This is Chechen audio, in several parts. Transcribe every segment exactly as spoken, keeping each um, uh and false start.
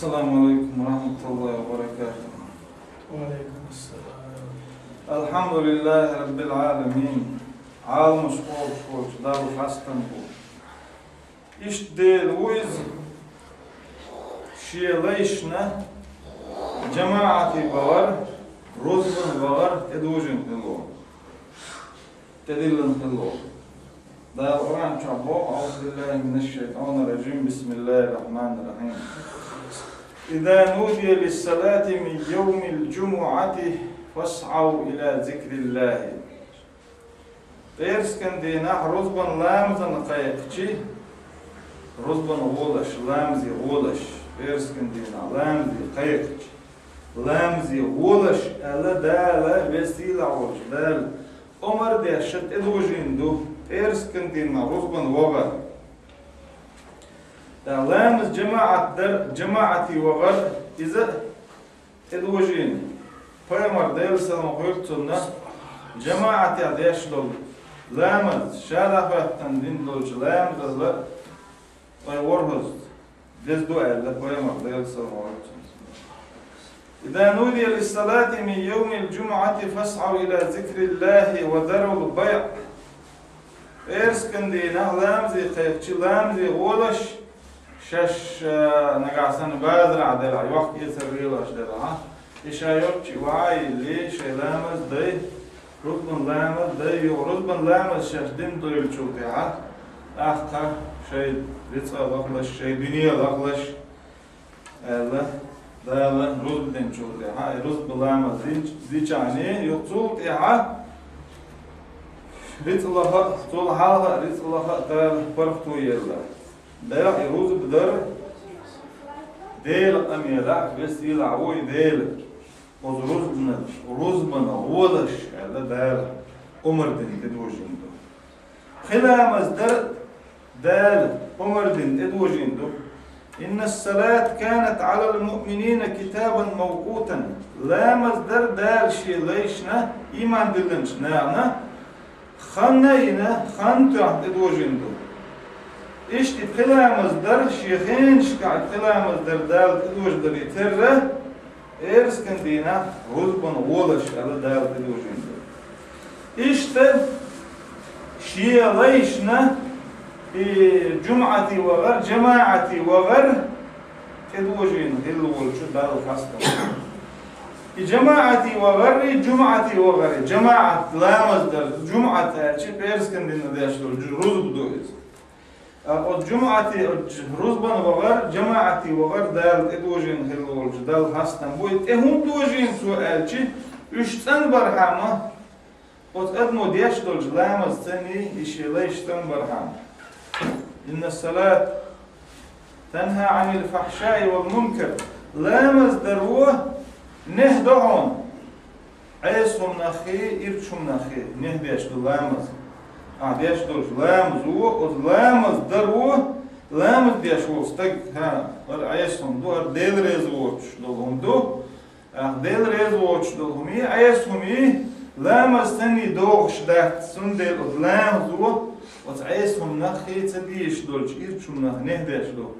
السلام عليكم ورحمة الله وبركاته. وعليكم السلام. الحمد لله رب العالمين. Ӏаламаш хьоахавеш волча Далла хастам бу. Иштта Дела ву Из, Шен лайшна жамаӀате вахар, рузбана вахар тӀедожийна хилар, тӀедиллина хилар. Дала Къуръан чу боху: أعوذ بالله من الشيطان الرجيم. بسم الله الرحمن الرحيم. إذا نودي للصلاة من يوم الجمعة فاسعوا إلى ذكر الله. ПӀераскан дийнахь рузбан ламазна кхайкхача, рузбана гӀолаш, ламазе гӀолаш, пӀераскан дийнахь ламазе кхайкхача, ламазе гӀолаш аьлла Дала, Веза-Сийлахь волча Дала омар деш тӀедожийна ду пӀераскан дийнахь рузбана вахар. ТӀаккха ламаз жамаӀат дар, жамаӀате вахар, иза а тӀедожийна. Пайхамар, Делан салам хуьлда цунна, жамаӀатехь деш долу ламаз, ша дӀахӀоьттина дина долчу ламазалла вай ворхӀазза деза ду аьлла, Пайхамар, Делан салам хуьлда цунна. إذا نودي للصلاة من يوم الجمعة فاسعوا إلى ذكر الله وذروا البيع. ПӀераскан дийнахь ламазе кхайкхача, ламазе гӀолаш, шаьш, а, нагахь санна базарахь делахь, йохк-эцар лелош делахь, и ша йолччу ваха а йиллий, шайн ламаз дай, рузбан ламаз дай, юха рузбан ламаз шаьш дина дойлачул тӀаьхьа, тӀаккха шайн рицкъа лахлаш, шайн дуьне лахлаш, аьлла, Дала рузба динчул тӀаьхьа, и рузба ламаз динч-, дичахьний, юха цул тӀаьхьа рицкъа лаха а, цул хьалха а рицкъа лаха а Дала паргӀато елла. Дела и рузба дар, Делан къамелехь, Веза-Сийлахь ву и Дела. Оцу рузбана, рузбана гӀолаш аьлла Дала омар дина тӀедожийна ду. Пхи ламаз дар Дала омар дина тӀедожийна ду. إن الصلاة كانت على المؤمنين كتابا موقوتا. Ламаз дар Дала Шен лайшна, ийман диллинчу нахана, хан а йина, хан тоьхна тӀедожийна ду. Иштта и пхи ламаз дар, шен хенашкахь и пхи ламаз дар Дала тӀедожадаре терра, пӀераскан дийнахь рузбан гӀолаш аьлла Дала тӀедожийна ду. Иштта Шен лайшна и жумӀате вахар, жамаӀате вахар тӀедожийна хилла волчу Далла хастам. И жамаӀате вахаррий, жумӀате вахаррий, жамаӀат ламаз дар, жумӀат аьлча, пӀераскан дийнахь деш долу жу-, рузба ду иза. Ткъа оцу жумӀате, оцу рузбан вахар, жамаӀате вахар Дала тӀедожийна хилла волчу Далла хастам бу. И тӀе хӀунда дожийна Цо аьлча, уьш цӀанбархьама, оцу адамо деш долчу ламазцаний и шен лайш цӀанбархьама. إن الصلاة تنهى عن الفحشاء والمنكر. Ламаз даро нехь до хьуна Ӏеса хӀуманаххий, ирчу хӀуманаххий, нехь деш ду ламаз. Ахь деш долчу ламазо, оцу ламаз даро, ламаз деш волу стаг, хӀа, хӀара Ӏеса хӀума ду, хӀара Дела реза воцуш долу хӀума ду. Ахь Дела реза воцуш долу хӀумий, Ӏеса хӀумий, ламаз санний догӀуш дац, цундела оцу ламазо оцу Ӏеса хӀуманаххий ца дезаш долчу ирчу хӀуманах нехь деш ду.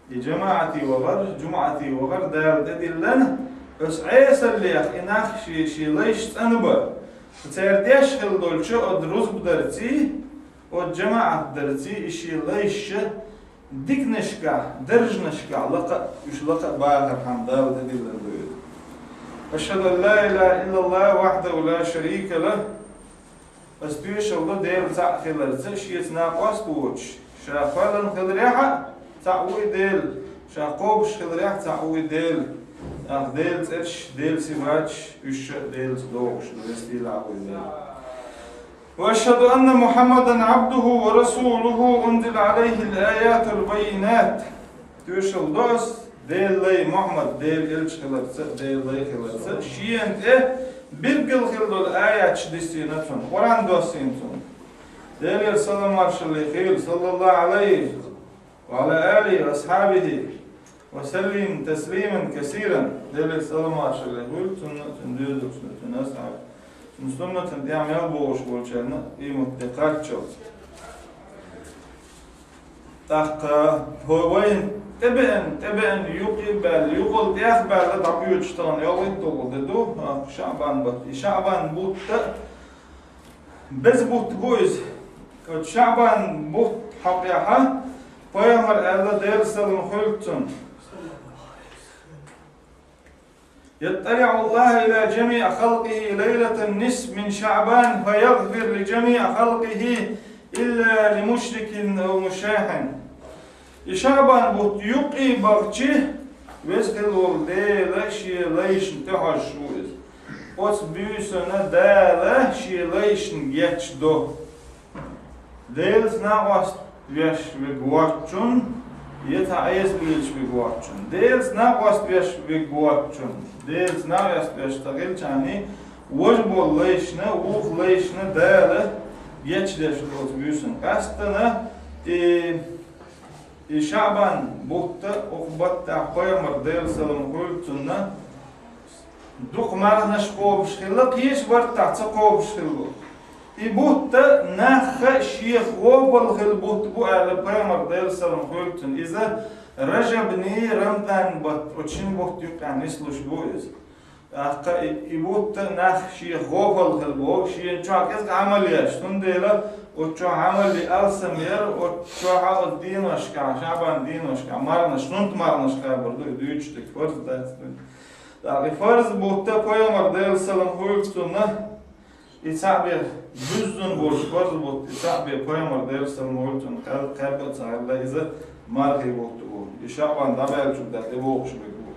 И жамаӀате вахар, жумӀате вахар Дала тӀедиллина, оцу Ӏесаллех и нах шен, шен лайш цӀанбар. Цара деш хилла долчу оцу рузба дарций, оцу жамаӀат дарций, и шен лайш диканашкахь, даржанашкахь лакха а, уьш лакха а бахархьама Дала тӀедиллина ду иза. أشهد أن لا إله إلا الله وحده لا شريك له. Ас тоьшалла до Дела цхьаъ хиларца, Шеца накъост воцуш, Ша кхоьллина хиларехь а цхьаъ ву и Дела, Ша кхобуш хиларехь а цхьаъ ву и Дела. ТӀаккха Делан цӀераш, Делан сифаташ, уьш а Делаца догӀуш ду, Веза-Сийлахь ву и Дела. وأشهد أن محمدا عبده ورسوله أنزل عليه الآيات البينات. Тоьшалла до ас, Делан лай Мухьаммад Делан элча хиларца, Делан лай хиларца, шена тӀе билггал хилла долу аяташ диссийна цунна, Къуръан доссийна цунна. Делера салам маршалла хуьлда, саллаллаху Ӏалайхи ва Ӏала алихи ва асхьабихи ва саллим таслиман касиран. Делера салам маршалла хуьлда цунна, цуьнан доьзалшна, цуьнан асхьабашна, цуьнан суннатана тӀехь мел богӀуш болчарна, къематде кхаччалц. ТӀаккха хӀо вайн ТӀебеана, тӀебеана юкъе а баьлла, юкъал тӀех а баьлла, дӀабоьдуш тахана йолхийтталгӀа де ду, а, ШаӀбан бутт. И ШаӀбан бутт а беза бутт бу иза. Оцу ШаӀбан бутт хьокъехь Пайхамара аьлла, Делан салам хуьлда цунна: يطلع الله إلى جميع خلقه ليلة النصف من شعبان فيغفر لجميع خلقه إلا لمشرك أو مشاحن. И ШаӀбан бутт юкъе бахча, Веза хилла волу Дела Шен лайшна тӀехьожуш ву иза. Оцу буьйсанна Дала Шен лайшна гечдо. Делаца накъост веш верг воцчунна, я цхьа Ӏеса лелаш верг воцчунна. Делаца накъост веш верг воцчунна. Делаца накъост веш ца хилчарний, важа болу лайшна, вукху лайшна Дала гечдеш ду оцу буьйсанна. Къаьсттина и, и ШаӀбан бутт а, оцу баттахь Пайхамар, Делан салам хуьлда цунна, дукха марханаш кхобуш хилла, кхечу баттахь ца кхобуш хилла. И бутт а нахах шех гӀопал хилла бутт бу аьлла, Пайхамар, Делан салам хуьлда цунна, иза Ражабний, Рамадан бутт, оцу шина бутт юккъехь нислуш бу иза. ТӀаккха и, и бутт а нах шех гӀопал хилла боху, шена чохь кӀезиг Ӏамал еш, цундела оцу чохь Ӏамале алсам яра, оцу чохь а оцу деношкахь, ШаӀбан деношкахь, марханаш, суннат марханаш кхабар ду, и дуьйцуш дерг фарз дац дуьйна. ТӀаккха и фарз бутт а Пайхамар, Делан салам хуьлда цунна, и цхьаъ бен буьззина болуш фарз бутт, и цхьаъ бен Пайхамар, Делан салам хуьлда цунна, кхаьб-, кхаьбна а ца хилла, иза мархи бутт бу. И ШаӀбан дӀабаьллачул тӀаьхьа тӀебогӀуш берг бу.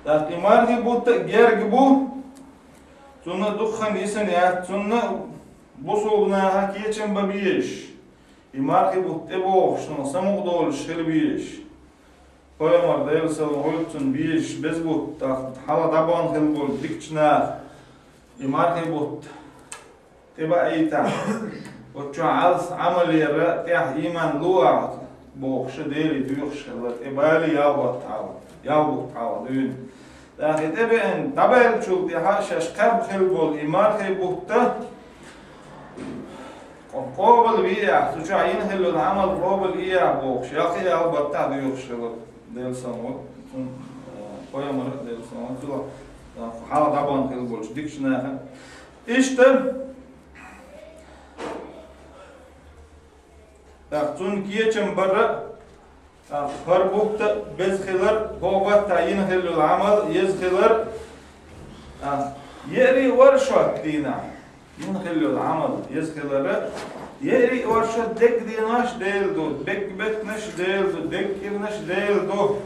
ТӀаккха и мархи бутт а герга бу, цунна дукха хан йисина яц, цунна бусулба наха кечам бан безаш. И мархи бутт тӀебогӀуш, цунах самукъадолуш хила безаш. Пайхамар, Делан салам хуьлда цунна, безаш беза бутт, тӀаккха хьалха дӀабахана хилла болчу дикачу наха и мархи бутт тӀебаийтахь, оцу чохь алсам Ӏамал яра, тӀехь ийман ло ахь бохуш, Деле доьхуш хилла, тӀебале ялх бутт хьалха, ялх бутт хьалха дуьйна. ТӀаккха и тӀебеана дӀабаьллачул тӀаьхьа шаьш кхаьбна хилла болу и мархи бутт а къо-, къобалбе ахь, цу чохь йина хилла йолу Ӏамал къобалъе ахь бохуш, ялх а ялх баттахь доьхуш хилла Делан салам хуьлда цунна, э, Пайхамар, Делан салам хуьлда цунна, хьалха дӀабахана хилла болчу дикачу наха. Иштта, тӀаккха цунна кечам бар а, тӀаккха хӀара бутт а беза хилар, хӀокху баттахь йина хилла йолу Ӏамал еза хилар, тӀаккха еарий оршот дийнахь йина хилла йолу Ӏамал еза хилар, еарий оршот дерг денош Делан ду, дерг беттанаш Делан ду, дерг кӀирнаш Делан ду.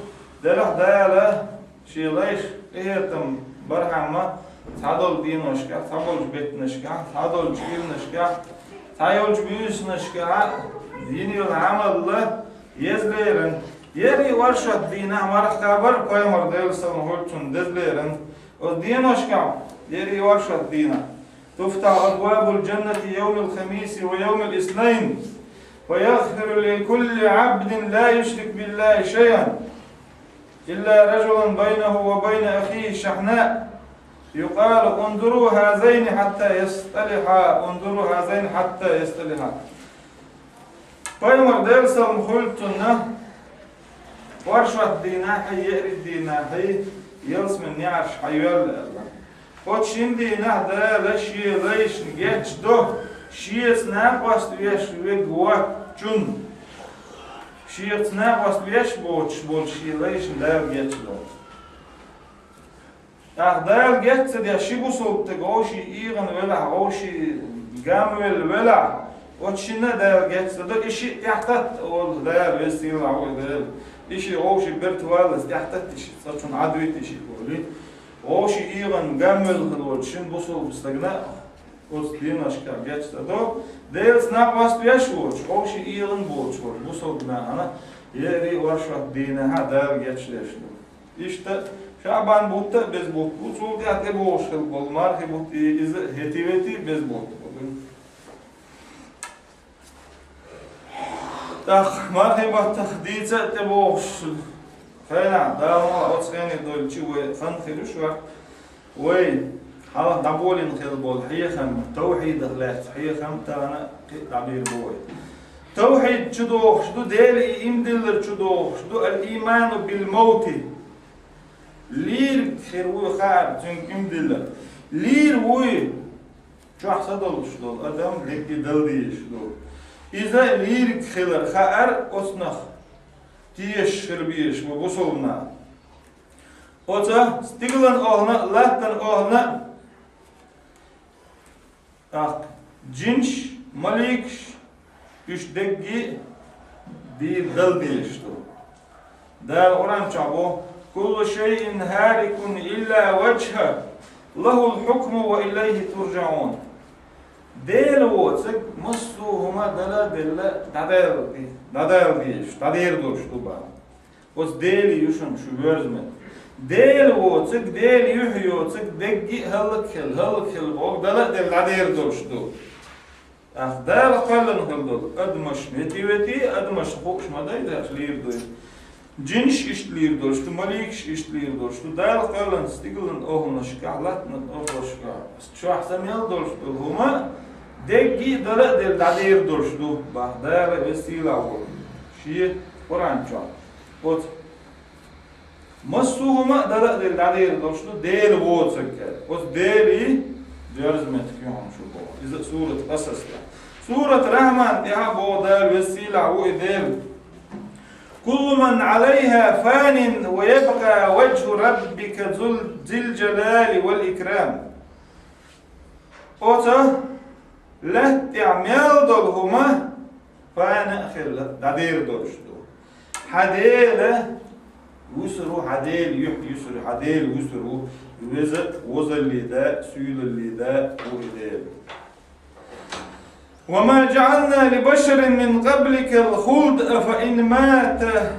Делахь Дала Шен лайш къинхетам бархьама цхьадолу деношкахь, цхьаболчу беттанашкахь, цхьадолчу кӀирнашкахь, цхьайолчу буьйсанашкахь йина йолу Ӏамал еза лерина. Еарий оршот дийнахь марха кхабар Пайхамар, Делан салам хуьлда цунна, деза лерина. Оцу деношкахь, еарий оршот дийнахь: تفتح أبواب الجنة يوم الخميس ويوم الاثنين، فيغفر لكل عبد لا يشرك بالله شيئا، إلا رجلا بينه وبين أخيه شحناء، يقال: انظروا هذين حتى يصطلحا، انظروا هذين حتى يصطلحا. Пайхамар, Делан салам хуьлда цунна, оршот дийнахь а, еарий дийнахь а ялсаманин неӀарш хьайоьллу аьлла. Оцу шина дийнахь Дала Шен лайшна гечдо, Шеца накъост веш верг воцчунна. Шеца накъост веш боцуш болу Шен лайшна Дала гечдо. ТӀаккха Дала геч ца деш ши бусалба стаг вовшийн ийгӀина велахь, вовшийн гамвелла велахь, оцу шинна а Дала геч ца до, и шиъ тӀаьхьататта олу Дала, веза сийлахь волу Дала. И шиъ вовшийн берта валлалц тӀаьхьататта и шиъ, цкъачунна Ӏад вита и шиъ олий. Вовшийн ийгӀина гамвелла хилла волчу шина бусалба стагана а оцу деношкахь геч ца до, Делаца накъост веш воцуш, вовшийн ийгӀина боцуш волчу бусалба нахана еарий оршот дийнахь а Дала гечдеш ду. Иштта, ШаӀбан бутт а беза бутт бу, цул тӀаьхьа тӀебогӀуш хилла болу мархи бутт, и иза хӀетий-ветий беза бутт бу. ТӀаккха мархи баттах дийца а тӀебогӀуш хенахь, Дала мукъ лахь, оцу хене долчу вай хан хир ю шуьга. Вай хьалха дӀаболийна хилла болу хьехам, тавхьидах лаьцна хьехам тахана кхин а дӀабийр бу вай. Тавхьид чу дохуш ду, Дела и иман диллар чу дохуш ду, ал-ийману бил-мавти. Лийриг хир вуй хаар, цуьнга иман диллар. Лийр вуй, чохь са долуш долу адам дерриге дала дезаш ду. Иза лийриг хилар хаар оцунах тешаш хир безаш бу бусалба нах. Оцу стигалан охьана а, латтан охьана а, тӀаккха джинаш, маликаш, уьш дерриге а дийр дала дезаш ду. Дала Къуръан чохь боху: «Куллу шайин хӀаликун илла ваджхӀа, лахӀул хьукму ва илайхӀи турджаӀун». Дела воцург массо а хӀума дала а делла дӀадала де-, дӀадала дезаш, дӀадер долуш ду бан. Оцу Деле ю шуна шу воьрза меттиг. Дела воцург, Дела юьхь йоцург дерриге а хӀаллакьхила, хӀаллакьхила бохург дала а делла дӀадер долуш ду. ТӀаккха Дала кхоьллина хир долу адамаш вети-вети, адамаш хууш ма дай, даш лийр ду. Джинаш иштта лийр долуш ду, маликаш иштта лийр долуш ду. Дала кхоьллина стигалан охьанашкахь, латтанан охьанашкахь, чохь са мел долуш ду хӀума, дерриге а дала а делла дӀадер долуш ду, бах Дала весийла волу. Шен Къуръан чохь. Оцу массо а хӀума а дала а делла дӀадер долуш ду, Дела воцург аьлла. Оцу Деле доьрза меттиг ю хьуна шу боху. Иза сурат Къасас тӀехь. Сурат Рахьман тӀехь а боху Дала, весийла ву и Дела: «Куллу ман Ӏалайхьа фанин ва ябкъа ваджхӀу раббика зул-, зил-джалали вал-икрам». Оцу лаьтта тӀехь мел долу хӀума фана а хилла, дӀадер долуш ду. Хьан Дела вуьсур ву, хьан Дела юьхь юьсур, хьан Дела вуьсур ву, веза а, возаллин да, суьйлаллин да ву и Дела. «Ва ма джаӀална ли башарин мин къабликал хулд, афа ин мата,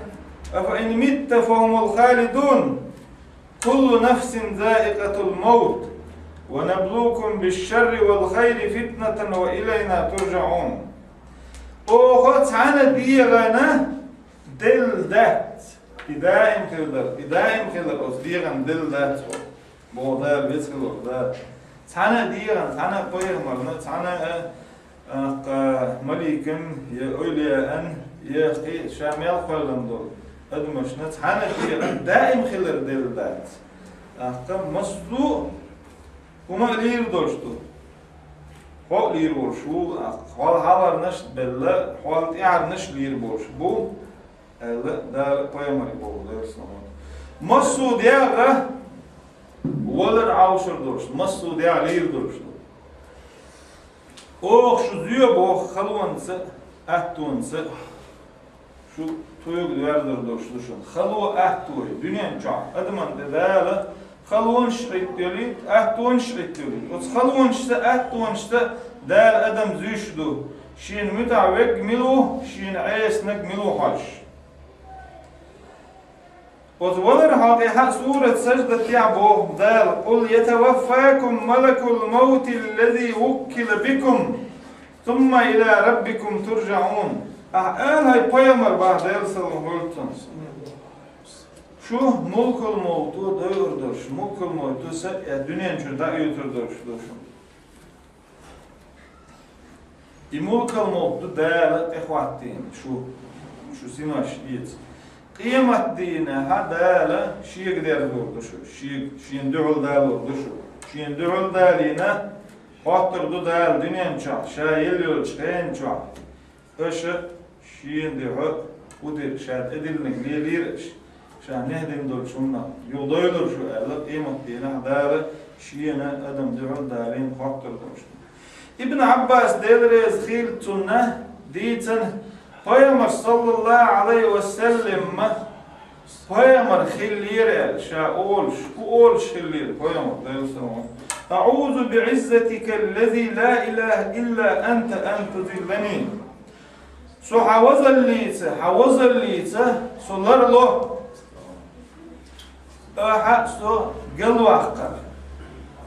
афа ин митта фа хумул халидун». «Куллу нафсин заикъатул мавт, ва наблукум биш-шарри вал хайри фитнатан ва илайна турджаӀун». Оха цхьана дегӀана делла дац. И даим хилар, и даим хилар оцу дегӀана делла дац оха. Боху Дала, веза хиларх Дала. Цхьана а дегӀана, цхьана а пайхамарна, цхьана а, а, кха, маликан, я эвлияан, я кхин ша мел кхоьллина долу адамашна цхьана а дегӀана даим хилар делла дац. ТӀаккха массо а хӀума а лийр долуш ду. Хьо а лийр волуш ву, тӀаккха хьол хьалхарнаш а белла, хьол тӀаьхьарнаш а лийр болуш бу, аьлла, Дала пайхамаре боху, Делан салам. Массо а дегӀ валар Ӏовшур долуш, массо а дегӀ лийр долуш ду. Оха шу зоь боху халонца а, аттонца а, шу тоьга доьрзур долуш ду шуна. Хало, атто, дуьнен чохь адаман тӀе Дала халонаш а Ӏиттайолуьйту, аттонаш а Ӏиттайолуьйту. Оцу халонашца а, аттонашца а Дала адам зуьйш ду, шена муьтӀахь верг мила ву, шена Ӏесанарг мила ву хьожуш. Оцу валар хьокъехьа сурат Саждатехь боху Дала: «Къул ятаваффакум малакул мавтиллази вуккила бикум, сумма ила раббикум турджаӀун». Ахьа ала хьайн пайхамар бах, Делан салам хуьлда цунна. Шу мулкул мавто дойур долуш, мулкул мавто са а дуьнен чуьра дӀаоьцур долуш ду шуна. И мулкал мовт ду Дала тӀехӀоттийна шу, шу синош эца. Къематдийнахьа Дала шега дерзор ду шу, шега, шена дуьхьал далор ду шу. Шена дуьхьал далийна, хоттур ду Дала дуьнен чохь, ша елла йолчу хенан чохь. Аша шена дуьхьа хӀу дира, ша тӀедиллинарг лелийра аша, ша нехь дина долчу хӀуманах юхадойлур шу аьлла, къематдийнахь Дала шена адам дуьхьал далийна хоттур долуш. Ибн Ӏаббас, Дела реза хилла цунна, дийцина, Пайхамар, саллаллаху Ӏалайхи ва саллам, пайхамар хиллера аьлла, ша олуш, хӀу олуш хиллера пайхамар, Делан салам: «АӀузу биӀиззатика ллази ла илаха илла анта ан тузиллани». Со хьан возаллица, хьан возаллица со ларло, ахьа со галваккхар.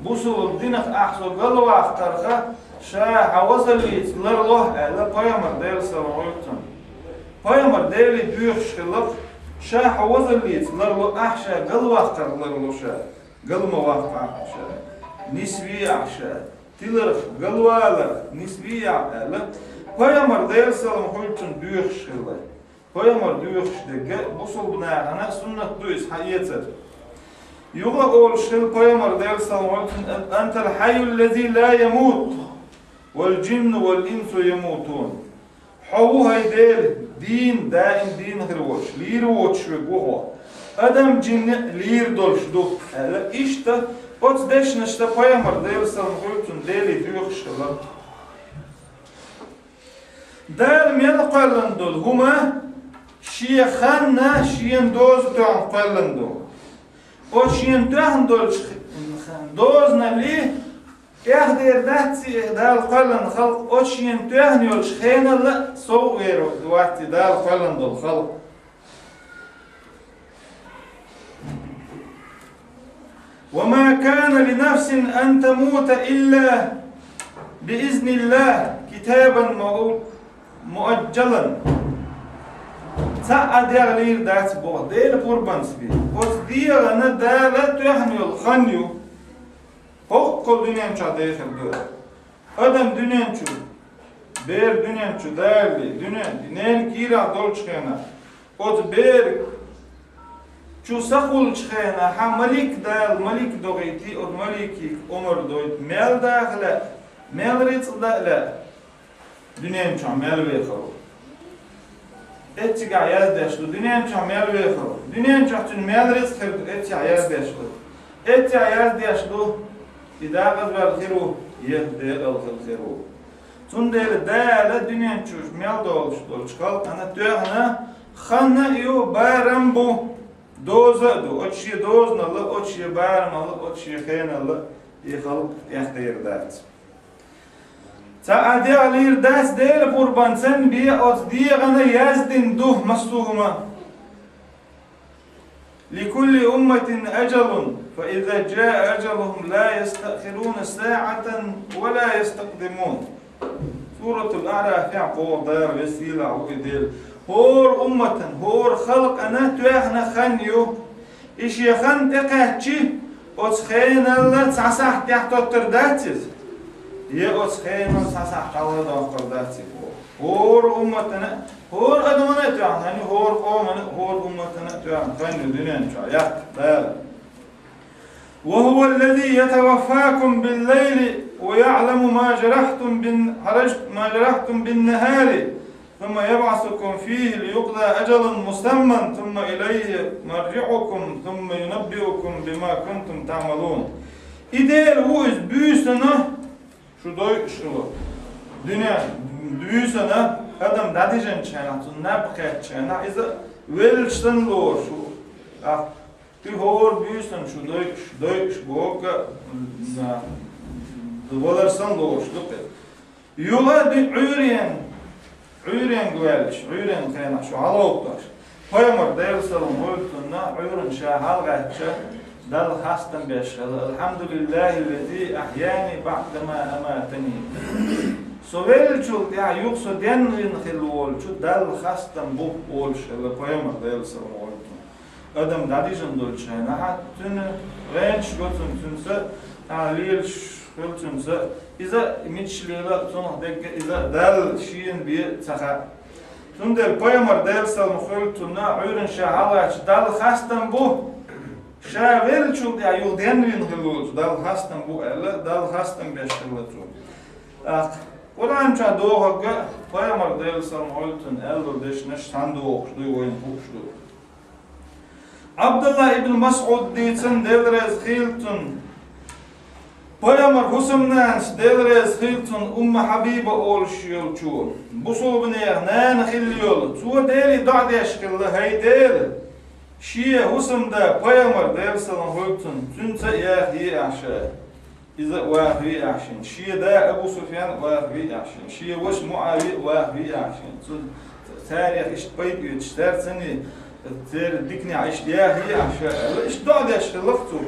Бусулба динах ахь со галваккхарха, ша хьан возаллица ларло, аьлла, пайхамар, Делан салам хуьлда цунна. Пайхамар Деле доьхуш хилла, ша хьан возаллица ларло, ахь ша галваккхарх ларло ша. Гал ма ваккха ахь ша, нисве ахь ша, тиларх, галваларх нисве ахь аьлла, Пайхамар, Делан салам хуьлда цунна, доьхуш хилла. Пайхамар доьхуш дерг бусалба нахана суннат ду иза хьаэцар. Юха олуш хилла Пайхамар, Делан салам хуьлда цунна: «Антал хьаййул лази ла ямут, вал джинну вал инсу ямутун». Хьо ву, хӀай Дела, дийна, даим дийна хир волуш, лийр воцуш верг ву хьо. Адам, джинни а лийр долуш ду, аьлла. Иштта оцу дешнашца Пайхамар, Делан салам хуьлда цунна, Деле доьхуш хилла. Дала мел кхоьллина долу хӀума шен ханна, шена доза тоьхна кхоьллина ду. Оцу шена тоьхна долчу дозаналле тӀехдер дац и Дала кхоьллина халкъ, оцу шена тоьхна йолчу хеналла а сов а вер вац и Дала кхоьллина долу халкъ. «Ва ма кана ли нафсин ан тамута илла би изниллах, китабан му-, муаджалан». Цхьа а дегӀ лийр дац боху, Делан пурбанца бен. Оцу дегӀана Дала тоьхна йолу хан ю. ХӀокхул дуьнен чохь дехар ду. Адам дуьнен чу, бер дуьнен чу далале, дуьнен, ненан кийрахь долчу хенахь, оцу бер чу сакхуллучу хенахь, хьан малик Дала, малик дохийти, оцу маликига омар дойту, мел даха лаьа, мел рицкъ дан а лаьа, дуьнен чохь мел вехар ву. Эццигахь яздеш ду, дуьнен чохь мел вехар ву. Дуьнен чохь цуьнан мел рицкъ хир ду, эццигахь яздеш ду. Эццигахь яздеш ду, и декъаза ваьлла хир ву, я декъала хила хир ву. Цундела Дала дуьнен чу мел долуш долчу халкъана тоьхна хан а ю, барам а бу, доза а ду. Оцу шен дозаналла, оцу шен барамалла, оцу шен хеналла и халкъ тӀехдер дац. Цхьа а дегӀ лийр дац Делан пурбанца бен, оцу дегӀана яздина ду массо а хӀума. «Ликулли умматин аджалун, фа иза джаа аджалухум ла ястаъхируна саъатан ва ла ястакъдимун». Суратул АърафехӀ боху Дала, веза-сийлахь ву и Дела. ХӀора умматана, хӀора халкъана тоьхна хан ю. И шен хан тӀекхаьччи, оцу хеналла цхьа сахьт тӀехтоттар дац иза? Я оцу хеналла цхьа сахьт хьалха доккхур дац и боху? ХӀора умматана, хӀора адамана а тоьхна хан ю, хӀора къомана, хӀора умматана а тоьхна хан ю дуьнен чохь, яккха Дала. «Ва хӀува ллази ятаваффакум биллайли ва яъламу ма жарахтум бин-, ма жарахтум биннахари, сумма ябъасукум фихи лиюкъза аджалун мусамман, сумма илайхи марджиъукум, сумма юнаббиукум бима кунтум таъмалун». И Дела ву иза буьйсанна шу дойуш хилар. Дуьне буьйсанна адам дӀадижинчу хенахь, цунна наб кхеттачу хенахь, иза веллачу санна лоруш ву. ТӀаккха и хӀора буьйсанна шу дойуш, дойуш боху, валар санна лоруш ду-кх иза. Юха а ди Ӏуьйренга, Ӏуьйренга ваьлча, Ӏуьйренга хенахь шу хьалгӀовттош, Пайхамар, Делан салам хуьлда цунна, Ӏуьйранна ша хьалагӀаьттича, Далла хастам беш хилла: «Алхьамдулиллахиллази ахьяни баъдама аматани». Со веллачул тӀаьхьа юха со денвина хилла волчу Далла хастам бу олуш хилла Пайхамар, Делан салам хуьлда цунна. Адам дӀадижина долчу хенахь, цуьнан гӀенташ го цунна, цуьнца а лелаш хуьлу цуьнца. Иза мичаш лела, цунах дерг а иза Далла шена бен ца хаьа. Цундела Пайхамар, Делан салам хуьлда цунна, Ӏуьйранна ша хьалагӀаьттича, Далла хастам бу, ша веллачул тӀаьхьа юха денвина хилла волчу Далла хастам бу аьлла, Далла хастам беш хилла цо. ТӀаккха Къуръан чохь дохург, Пайхамар, Делан салам хуьлда цунна, аьлла долу дешнаш цхьаьна дохуш ду, вайна хууш ду. Ӏабдулла ибн МасӀуда дийцина, Дела реза хуьлда цунна, Пайхамар хӀусамнанас, Дела реза хуьлда цунна, Умма Хьабиба олуш йолчо, бусулбанех нана хилла йолу, цо Деле доӀа деш хилла: «ХӀай Дела, шен хӀусамда Пайхамар, Делан салам хуьлда цунна, цуьнца а яха е ахь ша». Иза а ваха ве ахь шена, шен да Абу Суфьян а ваха ве ахь шена, шен ваша МуӀавия а ваха ве ахь шена. Цу царех иштта пайда оьцуш, цаьрца санна, церан диканехь иштта яха е ахь ша аьлла, иштта доӀа деш хилла-кх цо.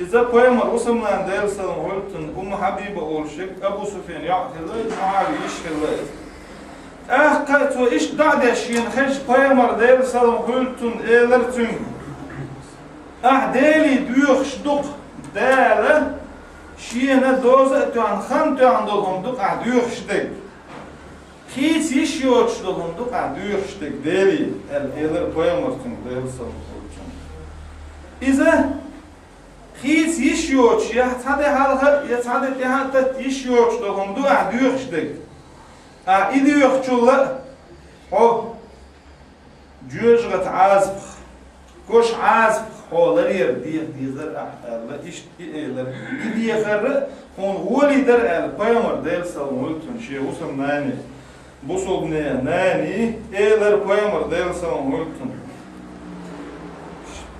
Иза Пайхамар хӀусамнана, Делан салам хуьлда цунна, Умма Хьабиба олуш ерг Абу Суфьян йоӀ хилла иза, МуӀавия йиша хилла иза. ТӀаккха цо иштта доӀа деш шена хезча, Пайхамар, Делан салам хуьлда цунна, элира цуьнга: «Ахь Деле доьхуш ду-кх, Дала шена доза а тоьхна, хан тоьхна долу хӀума ду-кх ахь доьхуш дерг». Хийца йиш йоцуш долу хӀума ду ахь доьхуш дерг Деле, аьлла, элира пайхамара, Делан салам хуьлда цунна. Иза хийца йиш йоцуш, я цхьа де хьалха, я цхьа де тӀаьхьа а татта йиш йоцуш долу хӀума ду ахь доьхуш дерг. Ахь и доьхучул а хьо жоьжахатин Ӏазапах, кошан Ӏазапах хьо ларъяр деха дезара ахь, аьлла, иштта и элира. И дехар а хьуна гӀоле дара, аьлла, пайхамара, Делан салам хуьлда цунна, шен хӀусамнане. Бусулбанан нане элира пайхамара, Делан салам хуьлда цунна.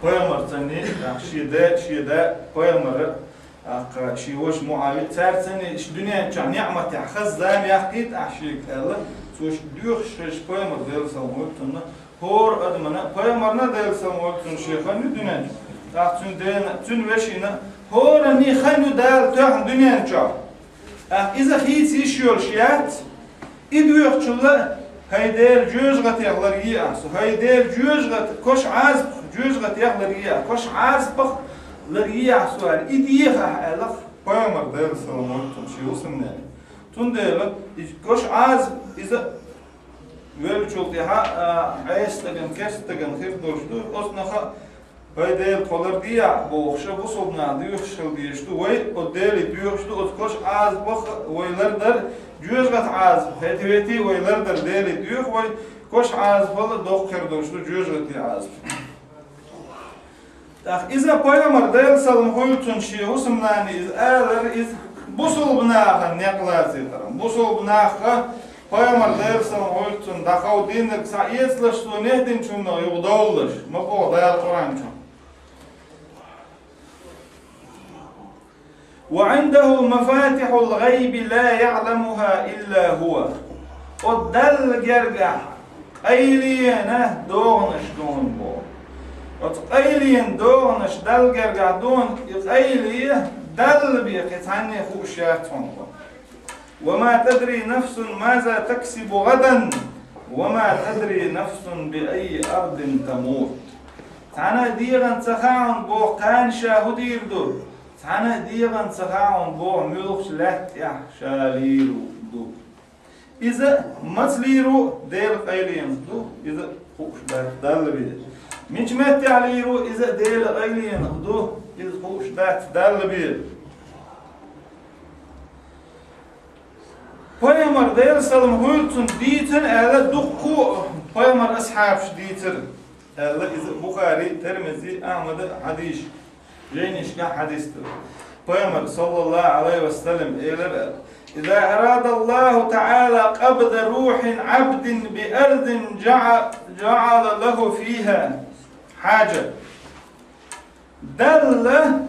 Пайхамарца цхьаьна, ахь шен да, шен да пайхамара, тӀаккха шен ваша МуӀавия, цаьрца цхьаьна иш дуьнен чохь неӀматехь хаза зама яккхийта ахь шега, аьлла, цо доьхуш хезча пайхамара, Делан салам хуьлда цунна, хӀора адамна, пайхамарна, Делан салам хуьлда цунна, шен хан ю дуьнен чохь, тӀаккха цуьнан дена, цуьнан вешина, хӀоранна хан ю Дала тоьхна дуьнен чохь. ТӀаккха иза хийца йиш йолуш яц, и доьхучул а, хӀай Дела, жоьжахатех ларъе ахь со, хӀай Дела, жоьжахат, кошан Ӏазапах, жоьжахатех ларъе ахь, кошан Ӏазапах ларъе ахь со, аьлла, и деха ахь, аьлла, пайхамара, Делан салам хуьлда цунна, шен хӀусамнане. Цундела и кошан Ӏазап иза веллачул тӀаьхьа, а, Ӏеса стагана, керста стагана хир долуш ду, оцунах а, хӀай Дела, тхо лардехьа бохуш, бусулба нах доьхуш хила дезаш ду вай, оцу Деле доьхуш ду, оцу кошан Ӏазапах вай лардар, жоьжахатин Ӏазапах хӀетте-хӀетте вай лардар Деле доьху вай, кошан Ӏазапал а доккха хир долуш ду жоьжахатин Ӏазап. ТӀаккха иза пайхамара, Делан салам хуьлда цунна, шен хӀусамнане иза алара, иза бусулба нахана некъ лацийтаран. Бусулба нах а пайхамара, Делан салам хуьлда цунна, дӀакховдийнарг схьаэцалаш, цо нехдинчунна юхадовлалаш, ма боху Дала Къуръан чохь. وعنده مفاتح الغيب لا يعلمها إلا هو. Оцу Далла гергахь къайленан догӀанаш ду боху. Оцу къайленан догӀанаш Далла гергахь ду, и къайле Далла бен кхин цхьанне хууш яц хьуна. وما تدري نفس ماذا تكسب غدا وما تدري نفس بأي أرض تموت. Цхьана а дегӀан ца хаьа хьуна боху кхана ша хӀун дийр ду, цхьана а дегӀан ца хаьа хьуна боху муьлхачу лаьтта тӀехь ша лийр ду. Иза маца лийр ву, Делан къайленах ду, иза хууш дац Далла бен. Мича меттехь лийр ву, иза Делан къайленах ду, иза хууш дац Далла бен. Пайхамара, Делан салам хуьлда цунна, дийцина аьлла, дуккха а пайхамаран асхьабаша дийцира аьлла, иза Бухари, Тирмизи, Ахьмада хьадис, жайнашкахь хьадис ду. Пайхамара, саллаллаху Ӏалайхи ва саллам, элира аьлла: إذا أراد الله تعالى قبض روح عبد بأرض جع-، جعل له فيها حاجة. Далла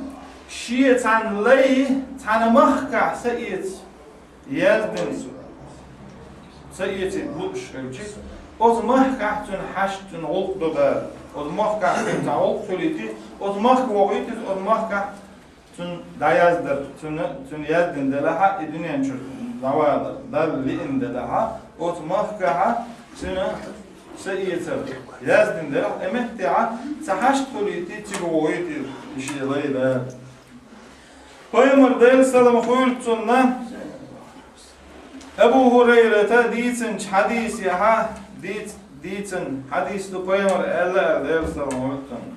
шен цхьана лай цхьана махкахь са эца яздина, са эцийта лууш хилча, оцу махкахь цуьнан хьашт, цуьнан гӀуллакх ду Дала. Оцу махкахь цуьнан цхьа гӀуллакх хуьлийти, оцу махка вохуьйту иза, оцу махкахь цуьнан дӀаяздар, цуьнан, цуьнан яздина делахь а, и дуьнен чуьра дӀавалар, Далла лиъна делахь а, оцу махкахь цуьнан са эцар яздина делахь, и меттехь цхьа хьашт хуьлийти, цига вохуьйту и шен лай Дала. Пайхамара, Делан салам хуьлда цунна, Абу ХӀурайрата дийцинчу хьадисехь, дийц-, дийцина хьадис ду, пайхамара аьлла, Делан салам хуьлда цунна.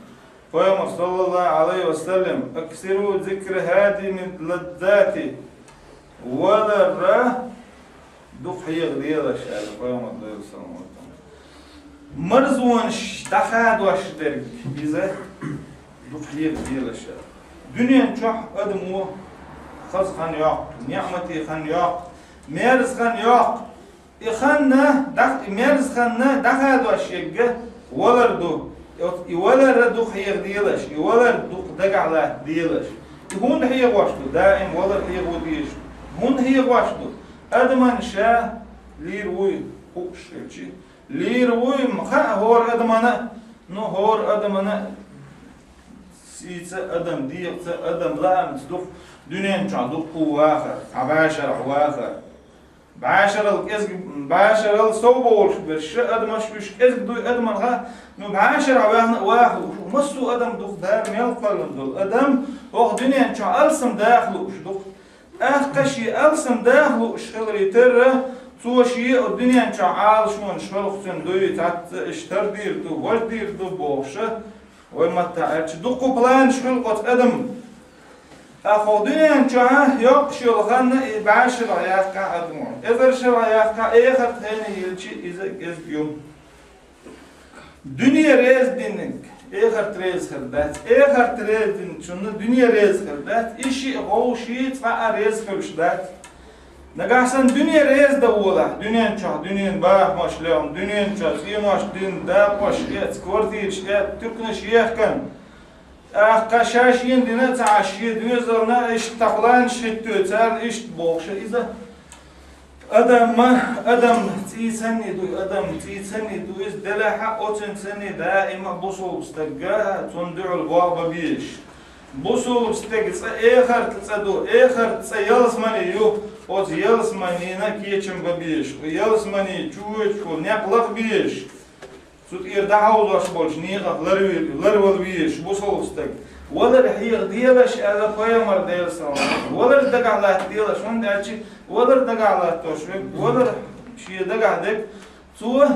Пайхамара, саллаллаху Ӏалайхи ва саллам: أكثروا ذكر هاذم اللذات, валар дукха хьехаделаш, аьлла пайхамара, Делан салам хуьлда цунна. Марзонаш дӀахадош дерг иза дукха хьехаделаш аьлла. Дуьнен чохь адамо хаза хан йоккху, неӀмате хан йоккху, мерза хан йоккху. И хан дӀа-, и мерза хан дӀахадош ерг валар ду. И вот и валар дукха хьехаделаш, и валар дукха дагахь латтаделаш. И хӀунда хьехош ду? Даим валар хьехо дезаш ду. ХӀунда хьехош ду? Адамна ша лийр вуй хууш хилча. Лийр вуй, ма хаьа хӀора адамна, ну, хӀора адамна сийца, адам дегӀаца, адам лаамца дукха дуьнен чохь дуккха а вахар, цхьа бӀешарахь вахар. БӀешарал кӀезиг-, бӀешарал сов бовлуш берш, адамаш уьш кӀезиг дуй адамна хаьа, ну, бӀешарахь ваьхна а ваха лууш ву. Массо а адам дукха, Дала мел кхоьллина долу адам, хӀокху дуьнен чохь алсам даха лууш дукха. ТӀаккха шен алсам даха лууш хиларе терра, Цо шен дуьнен чохь Ӏалашонаш хилла цуьнан дуй, цхьацца иштта хӀара дийр ду, важа дийр ду бохуш, вай маттахь аьлча, дуккха планаш хилла оцу адаман. Ткъа хӀокху дуьнен чохь йоккхуш йолу хан и бӀе шарахь яккхахь адамо, эзар шарахь яккхахь, эхарт хенахь йилча иза кӀезиг ю. Дуьне реза динарг эхарт реза хир дац, эхарт реза динчунна дуьне реза хир дац, и шиъ хӀокху шиъ цкъа а реза хуьлуш дац. Нагахь санна дуьне реза дан волахь, дуьнен чохь дуьненан бахамаш лехна, дуьнен чохь цӀенош дина, дакъош эцна, квартираш эцна, туьканаш ехкана, тӀаккха ша шена дина а ца Ӏаш, шен доьзална иштта планаш хӀиттош, царна иштта бохуш иза. Адам, адам цӀий санний ду, адам цӀий санний ду, иза делахь а оцуьнан санний даима бусулба стаг, цунна дуьхьал болх бан безаш. Бусулба стеган цӀа эхарт цӀа ду, эхарт цӀа ялсамани ю, оцу ялсаманина кечам бан безаш, ялсамани чу воьдуш волу некъ лаха безаш. Цу тӀера дӀахьовзош болчу некъах ларве-, ларвала везаш бусулба стаг. Валар хьеха делаш аьлла пайхамар Делан салам. Валар дагахь латта делаш, хӀунда аьлча валар дагахь латтош верг, валар шен дагахь дерг, цо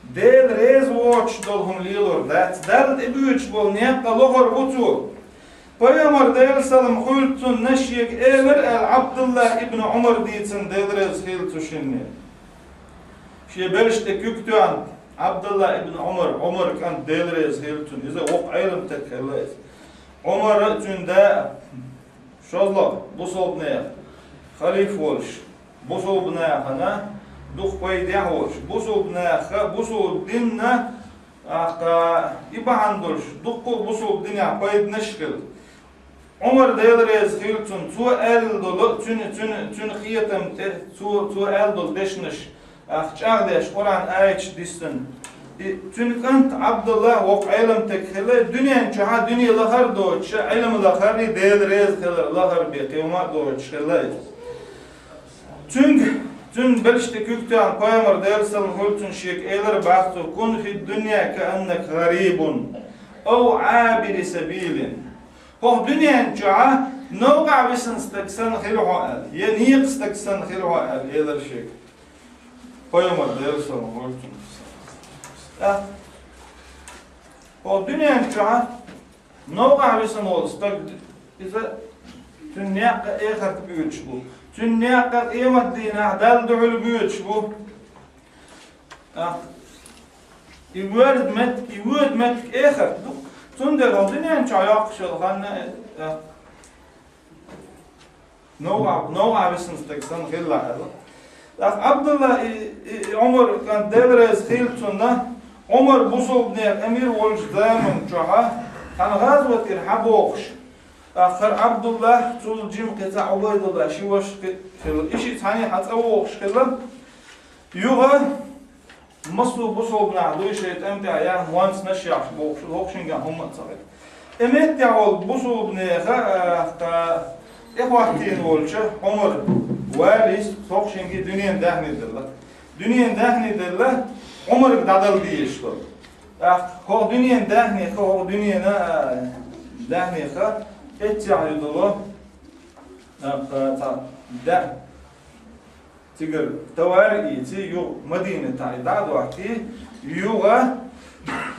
Дела реза воцуш долу хӀума лелор дац. Далла тӀебоьдуш болу некъ лохур бу цо. Пайхамар Делан салам хуьлда цунна шега элира аьлла Ӏабдулла ибн Ӏумар дийцина, Дела реза хила цу шинна. Шен белшаш тӀе куьг тоьхна, Ӏабдулла ибн Ӏумар, Ӏумар кӀант, Дела реза хила цунна, иза воккха Ӏелам стаг хилла иза. Ӏумар а, цуьнан да а, шозлагӀа бусулбанех халифа волуш, бусулбанехана дукха пайдехь волуш, бусулбанеха, бусулба динна, тӀаккха и бахьана долуш, дуккха а бусулба динехь пайданаш а хилла. Ӏумар, Дела реза хила цунна, цо аьлла долу, цуьнан, цуьнан, цуьнан хетам тӀе, цо, цо аьлла долу дешнаш, тӀаккха чӀагӀдеш Къуръан аяташ диссина. И цуьнан кӀант Ӏабдулла воккха Ӏелам стаг хилла, дуьнен чохь дуьне лахара доцуш, Ӏилма лахара, Дела реза хилар лахара бен кхин хӀума а доцуш хилла иза. Цуьнга, цуьнан белшаш тӀе куьг тоьхна пайхамар Делан салам хуьлда цунна шега элира боху цо: «Кун фид дунья кааннака гӀарибун ав Ӏабиру сабилин». ХӀокху дуьнен чохь новкъахь висина стаг санна хила хьо аьлла, я некъа стаг санна хила хьо аьлла, элира шега пайхамар Делан салам хуьлда цунна. ТӀаккха хӀокху дуьнен чохь новкъахь висина волу стаг, иза цуьнан некъ а эхарта боьдуш бу. Цуьнан некъ а къематдийнахь Далла дуьхьал боьдуш бу. ТӀаккха и воьрзу меттиг, и воьду меттиг эхарт ду. Цундела хӀокху дуьнен чохь йоккхуш йолу хан а, тӀаккха новкъа-, новкъахь висина стаг санна хилла аьлла. ТӀаккха Ӏабдулла и, и, и Ӏумар кӀант, Дела реза хила цунна, Ӏумар бусулбанех эмир волчу заман чохь, цхьана гӀазотера схьабогӀуш, тӀаккха хӀара Ӏабдулла, цул жима кхин цхьа Ӏубайдулла, ши ваша кхин хилла. И шиъ цхьаьна схьа цӀа вогӀуш хилла. Юха массо а бусулба нах дуй шайн тӀам тӀехь яхна, монцанаш яхьаш бохуш, хӀокху шинга хӀумма а ца хилла. И меттехь волу бусулбанеха, а, тӀехӀоттийна волчу Ӏумар валийс хӀокху шинга дуьненан даьхни делла. Дуьненан даьхни делла, Ӏумарга дӀадала дезаш долу. ТӀаккха хӀокху дуьненан даьхнех, хӀокху дуьненан, а, даьхнех эццехь ю долу, тӀаккха цхьа даьхни. Цигара товар а ийци, юха Мадинатахь и дӀа а дохкий, юха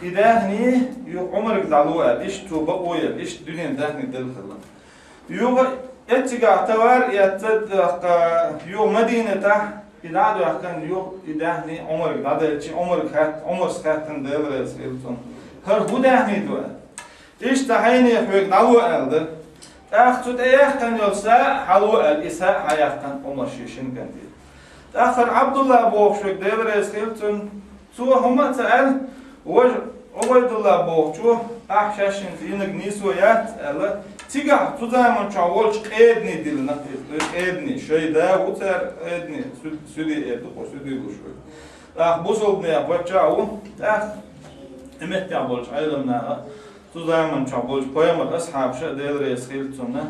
и даьхни юха Ӏумарга дӀало аьлла, иштта цо бакъо елла, иштта дуьненан даьхни делла хилла. Юха эццигахь товар а эцна, тӀаккха юха Мадинатахь и дӀа а доьхкина, юха и даьхни Ӏумарга дӀаделчи, Ӏумарга хаьт-, Ӏумарс хаьттина, Дела реза хила цунна: «ХӀара хӀун даьхни ду?» аьлла. Иштта хьайне хьоьга дӀало аьлла дара. ТӀаккха цу тӀе яьккхина йолу са а хьало аьлла, и са а хьаяьккхина Ӏумар шен шина кӀанте. ТӀаккха хӀара Ӏабдулла бохуш верг, Дела реза хила цунна, цо хӀумма а ца аьлла, важа Ӏубайдулла бохучо: «Ахь шаьш хӀинца йинарг нийсо яц», аьлла, цигахь цу заман чохь волчу къедане диллина, къедане, шайн да ву цара къедане, суд-, суьде эр ду-кх, суьде луш верг. ТӀаккха бусулбанех паччахь а ву, тӀаккха и меттехь болчу Ӏеламнаха, цу заман чохь болчу пайхамар асхьабаша, Дела реза хила цунна,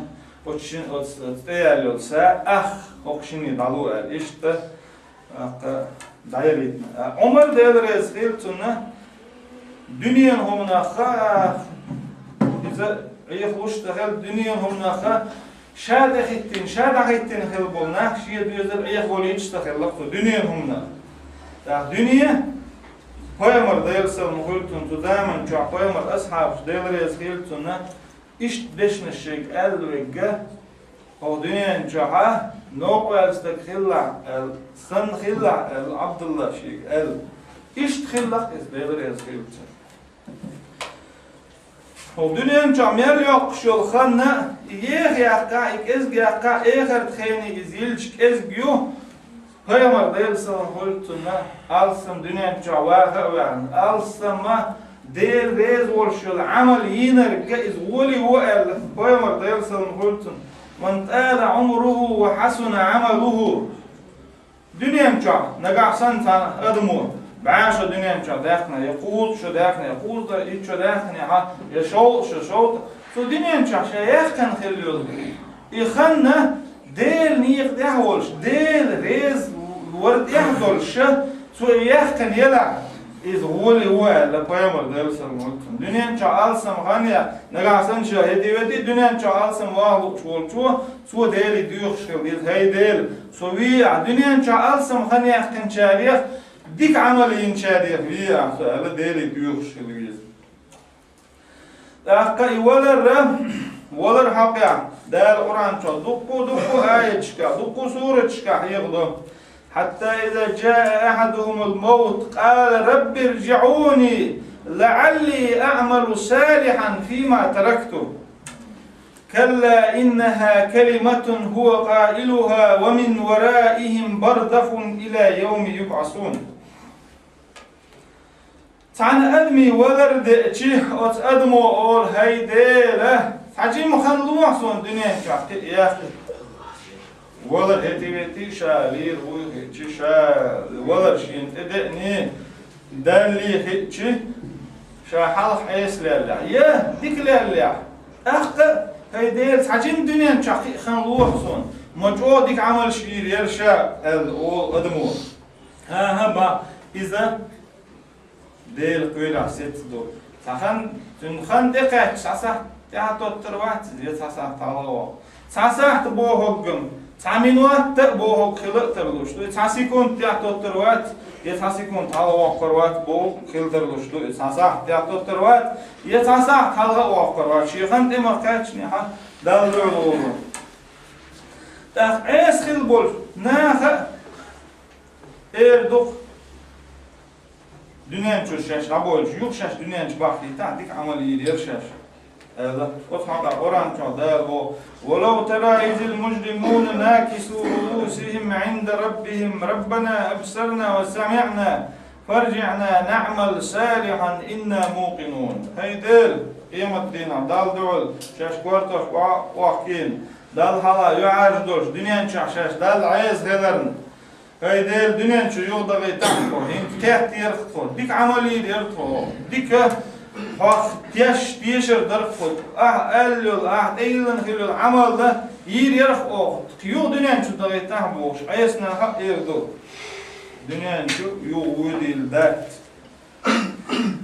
оцу шин-, оцу, оцу тӀе яьлла йолу са ах хӀокху шинна дӀало аьлла, иштта, тӀаккха дӀайолуьйтина. Ткъа Ӏумар, Дела реза хила цунна, дуьненан хӀуманах, иза Ӏехалуш ца хилла, дуьненан хӀуманах Ша тӀехӀиттина, ша дӀахӀиттина хилла болу нах шен доьзал Ӏехаволуьйтуш ца хилла-кх цу дуьненан хӀуманах. ТӀаккха дуьне, пайхамар Делан салам хуьлда цунна, цу заман чохь пайхамар асхьабаш, Дела реза хуьлда цунна, иштта дешнаш шайга аьлла верг, хӀокху дуьнен чохь новкъа ваьлла стаг хилалахь аьлла, санна хилалахь аьлла, Ӏабдулла шега аьлла. Иштта хилла-кх иза, Дела реза хуьлда цунна. ХӀокху дуьнен чохь мел йоккхуш йолу хан, и еха яккхахь, и кӀезиг яккхахь, эхартан хенахь иза йиллича кӀезиг ю, пайхамар Делан салам хуьлда цунна, алссам дуьнен чохь ваха а ваьхна, алссам Дела реза волуш йолу Ӏамал йийнарг иза гӀоле ву аьлла, пайхамар Делан салам хуьлда цунна: «Ман тӀала Ӏумруху ва хьасуна Ӏамалуху». Дуьнен чохь нагахь санна цхьана адамо бӀе шо дуьнен чохь даьккхина, я кхузткъа шо даьккхина, я кхузткъа итт шо даьккхина, я шовзткъа шо, шовзткъа, цу дуьнен чохь ша яьккхина хилла йолу и хан Делан некъа тӀехь а волуш, Дела реза вар тӀехь а долуш, цо и яьккхина елахь, иза гӀоле ву аьлла, пайхамар Делан салам хуьлда цунна. Дуьнен чохь алссам хан яьккхина, нагахь санна ша хӀетте-ветте дуьнен чохь алссам ваха лууш волчо, цо Деле доьхуш хилла деза: «ХӀай Дела, со вийахь, дуьнен чохь алссам хан яьккхинчарех, дика Ӏамал йинчарех вийахь со», аьлла, Деле доьхуш хилла веза. ТӀаккха и валар, валар хьокъехь Дала Къуръан чохь дуккха а, дуккха а аяташкахь, дуккха а сураташкахь хьехадо: «Хьатта иза джаа ахьадахумул маут, къала рабби рджиӀуни, лаӀалли аӀмалу салихьан фима таракту». «Калла иннаха калиматун хува къаилуха ва мин вараихим барзахун ила йовми юбӀасун». Цхьана адамийн валар деача, оцу адамо олу: «ХӀай Дела, цхьа жима хан лохьа суна дуьнен чохь кхиъ яххе». Валар хӀетте-ветте ша лийр вуй хиъча, ша валар шена тӀедеъний, Даллий хиъча, ша хьалха Ӏеса леллехь, я дика леллехь, тӀаккха а: «ХӀай Дела, цхьа жима дуьнен чохь кхиъ хан лохьа суна, ма чӀогӀа дика Ӏамалш йийр яра ша», аьлла олу адамо. ХӀан-хӀа, ма иза Делан кхелехь сецца ду. Цхьа хан, цуьнан хан тӀекхаьчча, цхьа сахьт тӀаьхьа тоттар вац иза, я цхьа сахьт хьалха воккху. Цхьа сахьт бохург-м, цхьа минот а бохург хила а тарлуш ду, и цхьа секунд тӀаьхьа тоттар вац, я цхьа секунд хьалха воккхур вац бохург хила тарлуш ду, и цхьа сахьт тӀаьхьа тоттар вац, я цхьа сахьт хьалха а воккхур вац, шен хан тӀе ма кхаьччинехь а Далла дуьхьал волу. ТӀаккха Ӏеса хилла болчу наха а эр ду-кх: «Дуьнен чу шаьш дӀабойлуш, юха шаьш дуьнен чу бахкийтахь, дика Ӏамал йийр яра шаьш», аьлла. Оцу хьокъехь Къуръан чохь Дала боху: «Валав тара изил мужримуна накису руусихим Ӏинда раббихим, раббана абсарна ва самиӀна, фарджиӀна наӀмал салихьан инна мукъинун». ХӀай Дела, къематдийнахь Далла дуьхьал шаьш кортош охкийна, Далла хьалха юьхьӀаьржа долуш, дуьнен чохь шаьш Далла Ӏеса хиларна, ХӀай Дела, дуьнен чу юхадахийтахь тхо, хӀинца кхетта яра-кх тхо, дика Ӏамал йийр яра тхо, дика хьох теш, тешар дара-кх тхо, ахь аьлла йолу, ахь тӀейиллина хилла йолу Ӏамал дан йийр яра-кх оха, тхо юха дуьнен чу дахийтахь бохуш, Ӏеса наха а эр ду. Дуьнен чу юха воьдийла дац.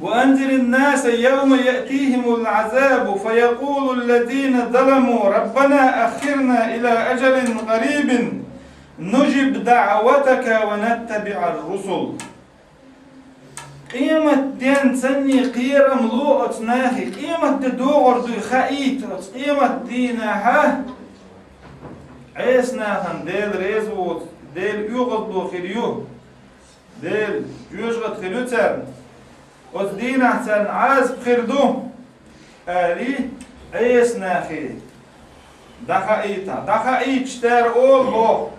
وأنذر الناس يوم يأتيهم العذاب فيقول الذين ظلموا ربنا أخرنا إلى أجل قريب نجب دعوتك ونتبع الرسل. Къематден санний кхерам ло оцу нахе, къематде догӀур дуй хаийта оцу къематдийнахьа, Ӏеса нахана Дела реза воцу, Дела оьгӀазло хир ю. Дела жоьжахат хир ю царна. Оцу дийнахь царна Ӏазап хир ду, аьлла, Ӏеса нахе дӀахаийта. ДӀахаийча, цара олу боху,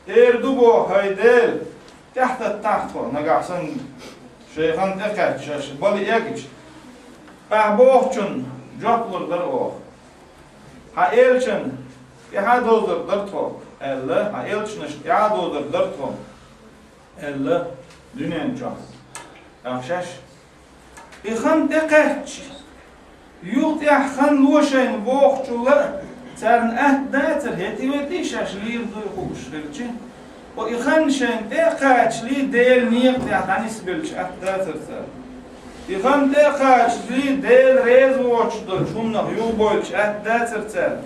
эр ду боху: «ХӀай Дела, тӀаьхьататтахь тхо, нагахь санна шайн хан тӀекхаьчча, шаьш бала эгча, ахь бохучунна жоп лур дара оха. Хьан элчанна тӀаьхьа а довзур дара тхо», аьлла, «хьан элчанашна тӀаьхьа а довзур дара тхо», аьлла, дуьнен чохь. Ахь шаьш и хан тӀекхаьчча, юха тӀехь хан ло шайна бохучул а царна атта дацара, хӀетте-ветте шаьш лийр дуй хууш хилча, о, и хан шайна тӀе а кхачале, Делан некъа тӀехь дӀанисбелча атта дацара царна. И хан тӀе а кхачале, Дела реза воцуш долчу хӀуманах юхабойлуш атта дацара царна.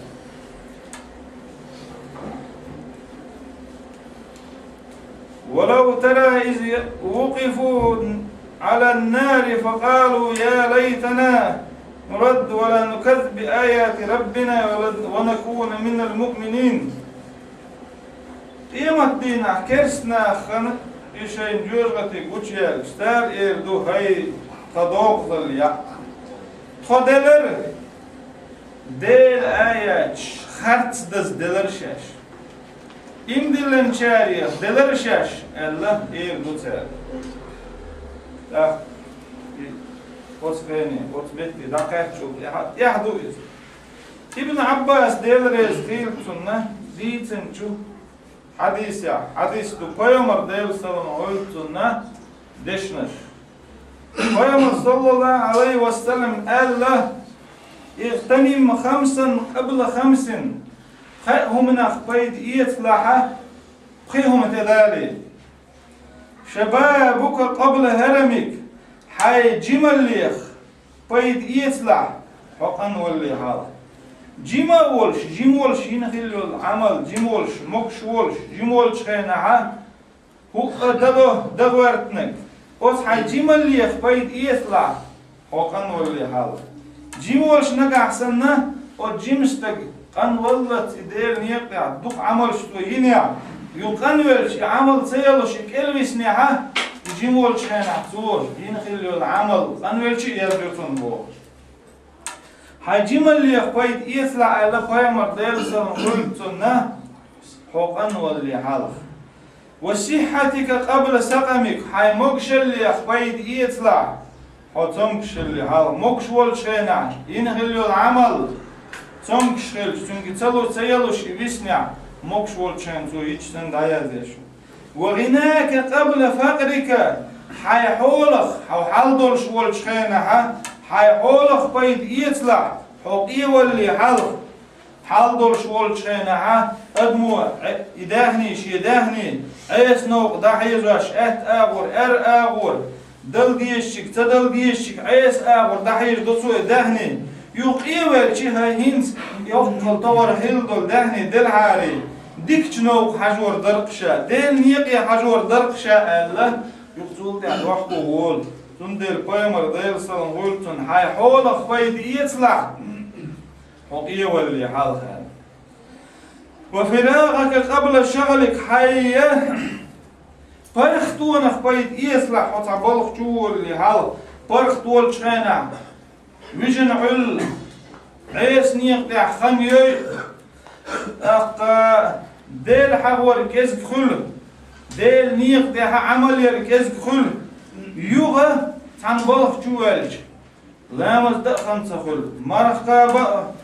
ولو ترى إذ وقفوا على النار فقالوا يا ليتنا نرد ولا نكذب بآيات ربنا ونكون من المؤمنين. Къематдийнахь керста нах хана, и шайн жоьжахати гучуяьлча, цара эр ду: «ХӀай, тхан доккхазалла яӀ! Тхо делара Делан аяташ харц даза делара шаьш. Ийман диллинчарех делара шаьш», — аьлла, эр ду цара. ТӀаккха и оцу хене, оцу метте дӀакхаьччул тӀаьхьа, тӀаьхьа ду иза. Ибн Ӏаббас, Дела реза хийла цунна, дийцинчу хьадисехь, хьадис ду, Пайхамар, Делан салам хуьлда цунна, дешнаш. Пайхамар, саллаллаху Ӏалайхи ва саллам, аьлла: «اغتنم خمسا قبل خمس». Пхеа хӀуманах пайда эцалахь, пхи хӀума тӀедале. «شبابك قبل هرمك», хьайн жималлех пайда эцалахь, хьо къанвалале хьалха. Жима а волуш, жима волуш йина хилла йолу Ӏамал, жима волуш, могуш волуш, жима волчу хенахь, хӀуъа дало дагӀоьртинарг, оцу хьайн жималлех пайда эцалахь, хьо къанвалале хьалха. Жима волуш нагахь санна, оцу жима стага къанваллалц и Делан некъа тӀехь дукха Ӏамалш цо йинехь, юха къанвелча, и Ӏамал ца йолуш, и кӀелвиснехь, и жима волчу хенахь цо йина хилла йолу Ӏамал къанвелча а еза ю цунна бохуш. Хьайн жималлех пайда эцалахь аьлла Пайхамар, Делан салам хуьлда цунна, хьо къанвалале хьалха. «وصحتك قبل سقمك», хьайн могушаллех пайда эцалахь, хьо цомгушалале хьалха. Могуш волчу хенахь йина хилла йолу Ӏамал, цомгуш хилча, цуьнга ца лу-, ца ялуш и виснехь, могуш волчу хенахь цо йича санна дӀаяздеш ву. «وغناك قبل فقرك», хьайн хьолах, хьо хьал долуш волчу хенахь, хьайн хьолах пайда эцалахь, хьо къевалале хьалха. Хьал долуш волчу хенахь, адамо, Ӏе-, и даьхни, шен даьхни, Ӏеса новкъа дӀахьежош, аьтта агӀор, аьрра агӀор, дала дезачуьнга, ца дала дезачуьнга, Ӏеса агӀор дӀахьежадо цо и даьхни. Юха къевелча, хӀай, хӀинца йоккхал товар хилла долу даьхни делахьарий, дикачу новкъа хьажор дара-кх ша, Делан некъе хьажор дара-кх ша аьлла, юха цул тӀаьхьа дохко волу. Цундела Пайхамар, Делан салам хуьлда цунна, хьайн хьолах пайда эцалахь, хьо къевалале хьалха аьлла. «وفراغك قبل شغلك», хьайн паргӀатонах пайда эцалахь, хьо цхьа балха чу волале хьалха, паргӀат волчу хенахь, вижина Ӏуьллу, Ӏеса некъа тӀехь хан йойъу, тӀаккха Делан хьагӀор кӀезиг хуьлу, Делан некъа тӀехь Ӏамал яр кӀезиг хуьлу, юха цхьана балха чу ваьлча, ламаз дан а хан ца хуьлу, марха кхаба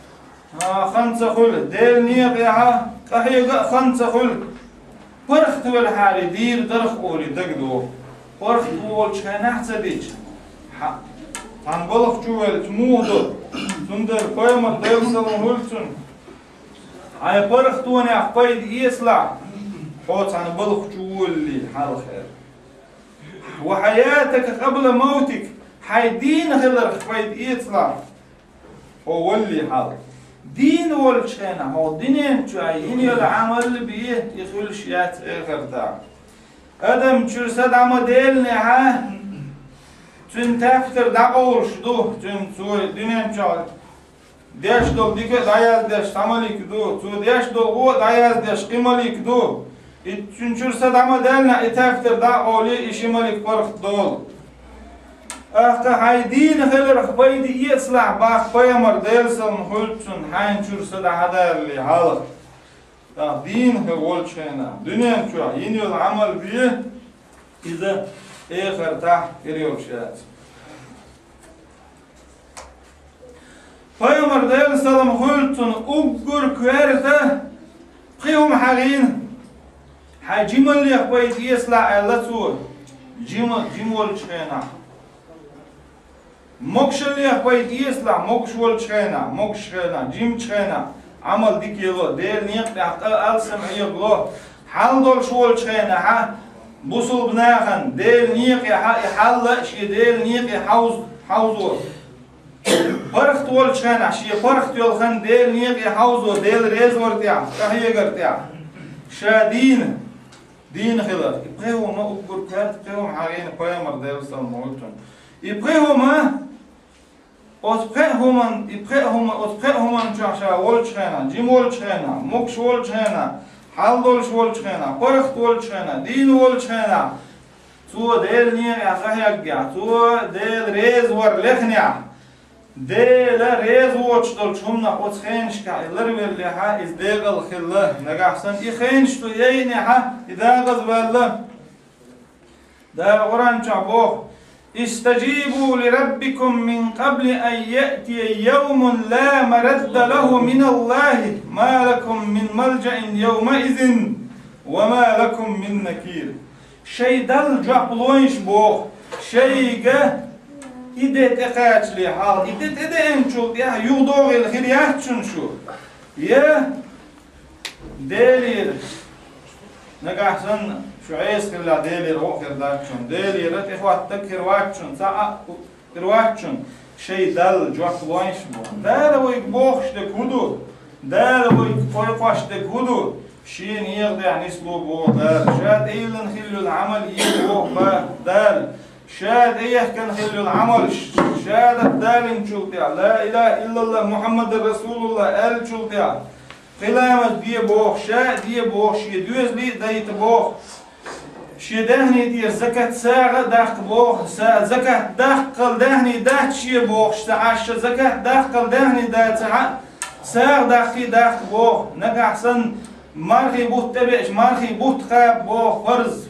а, а, хан ца хуьлу, Делан некъехь къахьега а хан ца хуьлу. ПаргӀат велахьарий, дийр дара-кх олий дагадогӀу. ПаргӀат волчу хенахь ца дича, хьан, цхьана балха чу ваьлча муха до? Цундела Пайхамар, Делан салам хуьлда цунна, хьайн паргӀатонех пайда эцалахь, хьо цхьана балха чу волале хьалха аьлла. «وحياتك قبل موتك», хьайн дийна хиларх пайда эцалахь, хьо валале хьалха. Дийна волчу хенахь, хьо дуьнен чохь йина йолу Ӏамал бен, и хуьлуш яц эхартахь. Адам чуьра са дӀа ма деллинехь, цуьнан тептар дӀакъовлуш ду, цуьнан цо дуьнен чохь деш долу дика а дӀаяздеш цхьа малик ду, цо деш долу вон а дӀаяздеш кхин малик ду. И цуьнан чуьра са дӀа ма даьллинехь, и тептар дӀа а къовлий, и ши малик паргӀат долу. ТӀаккха хьайн дийна хиларх пайда эцалахь, боху Пайхамар, Делан салам хуьлда цунна, хьайна чуьра са дӀа хьа далале хьалха. ТӀаккха дийна хир волчу хенахь, дуьнен чохь йина йолу Ӏамал бен, иза эхартахь хир йолуш яц. Пайхамар, Делан салам хуьлда цунна, уггар коьрта пхи хӀума хьахийна. Хьайн жималлех пайда эцалахь аьлла цо, жима, жима волчу хенахь. Могушаллех пайда эцалахь, могуш волчу хенахь, могуш хенахь, жимачу хенахь, Ӏамал дика ело, Делан некъа тӀехь къа алсам Ӏехало, хьал долуш волчу хенахь, бусулба нахана Делан некъехь и хьал а шен Делан некъе хьовз-, хьовзо. ПаргӀат волчу хенахь шен паргӀат йолу хан Делан некъе хьовзо, Дела резавар тӀехь, къахьегар тӀехь. Ша дийна, Дийна хилар. И пхи хӀума уггар коьрта пхи хӀума хьагӀийна пайхамар, Делан салам хилда цунна. И пхи хӀума, оцу пхи хӀуман, и пхи хӀума, оцу пхи хӀуман чохь ша волчу хенахь, жима волчу хенахь, могуш волчу хенахь, хьал долуш волчу хенахь, паргӀат волчу хенахь, дийна волчу хенахь, цо Делан некъехь къахьегнехь, цо Делан реза вар лехнехь, Дела реза воцуш долчу хӀуманах оцу хенашкахь и ларвеллехьа, иза декъала хилла, нагахь санна и хенаш цо яйинехьа, и декъаза ваьлла. Дала Къуръан чохь боху: «Истажибу ли раббикум мин къабли ан яътия явмун ла марадда лаху мин Аллахи, ма лакум мин малджаин явмаизин, ва ма лакум мин накир». Шайн Далла жоп лойша боху, шайга и де тӀекхачале хьалха, и де тӀедеанчул тӀаьхьа юхадогӀийла хир яц шуна шу. Я Делера, нагахь санна шу Ӏеса хилла, Делера гӀо а хир дац шуна, Делера тӀехӀоттаг хир вац шуна, цхьа а хир вац шуна, шайн Далла жоп лойша боху. Дала вайга бохуш дерг хӀун ду? Дала вайга кхойкхош дерг хӀун ду? Шена егӀа дехьа нисло боху Дала. Ша тӀейиллина хилла йолу Ӏамал е боху Дала. Ша тӀеехкина хилла йолу Ӏамалш, шахӀадат далийначул тӀаьхьа, ла илаха иллаллах, Мухьаммадан расулуллах аьллачул тӀаьхьа, кхин ламаз де боху, ша а де боху, шен доьзале а дайта боху. Шен даьхни тӀера закат, сагӀа а даккха боху, са-, закат даккхал даьхни дац шен бохуш ца Ӏаш, закат даккхал даьхни дац ца Ӏа, сагӀа даккхий даккха боху, нагахь санна мархий бутт тӀебеача, мархий бутт кхаба боху, фарз.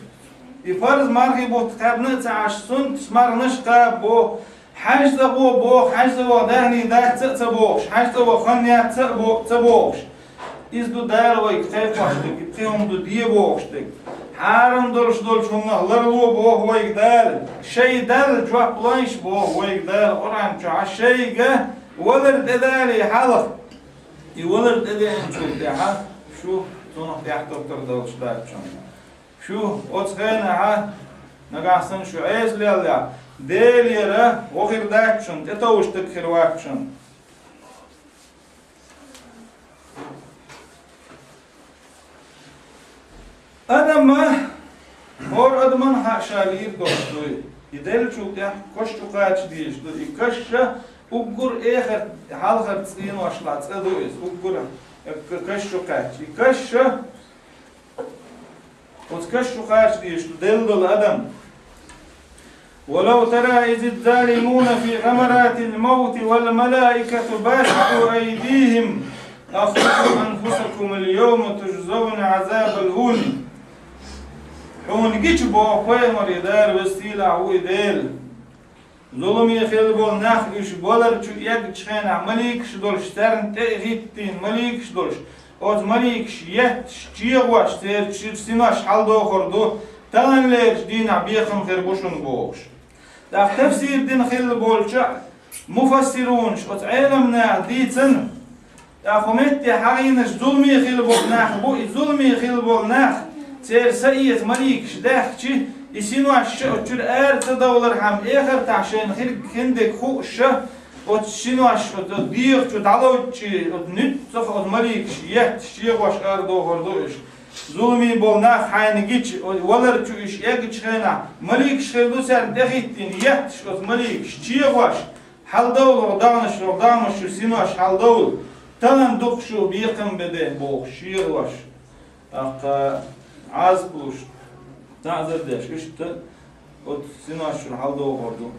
И фарз мархий бутт кхаьбна а ца Ӏаш, суннаташ марханаш кхаба боху, хьаьж цӀа гӀо боху, хьаьж цӀа ваха даьхни дац а ца бохуш, хьаьж цӀа ваха хан яц а бо-, ца бохуш. Иза ду Дала вайга кхайкхош дерг, и пхи хӀума ду де бохуш дерг. Хьарам долуш долчу хӀуманах ларло боху вайга Дала. Шайн Далла жоп лойша боху вайга Дала Къуръан чохь, шайга валар тӀедале хьалха. И валар тӀедеанчул тӀаьхьа шу цунах тӀаьхьа тоттар долуш дац шуна. Шу оцу хенахьа, нагахь санна шу Ӏеса леллехь, Делера гӀо хир дац шуна, тӀетовжуш дерг хир вац шуна. Адама, хӀора адаман хьаъ ша лийр долуш дуй. И деллачул тӀаьхьа каш чу кхача дезаш ду. И каш ша уггар эхарт хьалхара цӀеношлахь цӀа ду иза, уггар к-, каш чу кхаьчча. И каш ша Оцу каш чу кхача дезаш ду делла долу адам. ولو ترى إذ الظالمون في غمرات الموت والملائكة باسطو أيديهم أخرجوا أنفسكم اليوم تجزون عذاب الهون. Хьуна гича боху пайхамар, и Дала веза сийлахь ву и Дела. Зуламе хилла болу нах уьш балар чу эгначу хенахь маликаш долуш царна тӀе а хӀиттийна маликаш долуш, оцу маликаш етташ чегӀош церан чуьра синош хьаладохур ду, таханлерчу дийнахь бекхам хир бу шуна бохуш. ТӀаккха тафсир дина хилла болчу муфассирунаша оцу Ӏеламнаха дийцина, ТӀаккха хӀун метте хьагӀийнаш зуламе хилла болу нах бу, и зуламе хилла болу нах, церан са эца маликаш даьхкичи, и синош ша оцу чуьра ара ца довлархьама, эхартахь шайна хир хиндерг хууш ша, оцу синош оцу дегӀа чу дӀаловччи, оцу нуьццах оцу маликаш етташ чегӀош арадохур ду уьш. Зуламе болу нах хьайна гича, валар чу уьш эгначу хенахь, маликаш хир ду царна тӀехӀиттийна, етташ оцу маликаш чегӀош, хьаладовла, дагӀанаш, дагӀанаш шу синош хьаладовла, тахана дукха шу бекхам бе де бохуш, шегӀалош. ТӀаккха Ӏазап луш, таӀзар деш, иштта оцу синош чуьра хьаладохур ду.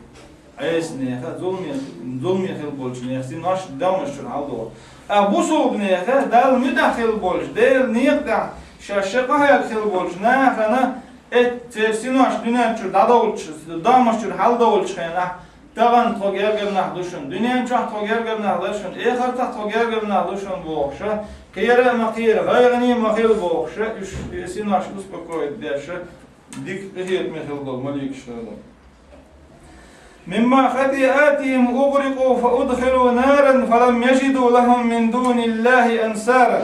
Ӏеса неха, зуламе, зуламе хилла болчу неха синош дагӀанаш чуьра хьаладохур. Ткъа бусулба неха, Далла муьтӀахь хилла болчу, Делан некъа тӀехь шаьш шайн къахьега хилла болчу нахана, эт церан синош дуьнен чуьра дӀадовлучу, дагӀанаш чуьра хьаладовлучу хенахь, Тахана тхо гергара нах ду шуна, дуьнен чохь тхо гергара нах ду шуна, эхартахь тхо гергара нах ду шуна бохуша, кхера а ма кхера, гӀайгӀане а ма хила бохуша, уьш и синош успокоить деша, дика къинхетаме хила долу маликаш хила. مما خطيئاتهم أغرقوا فأدخلوا نارا فلم يجدوا لهم من دون الله أنصارا.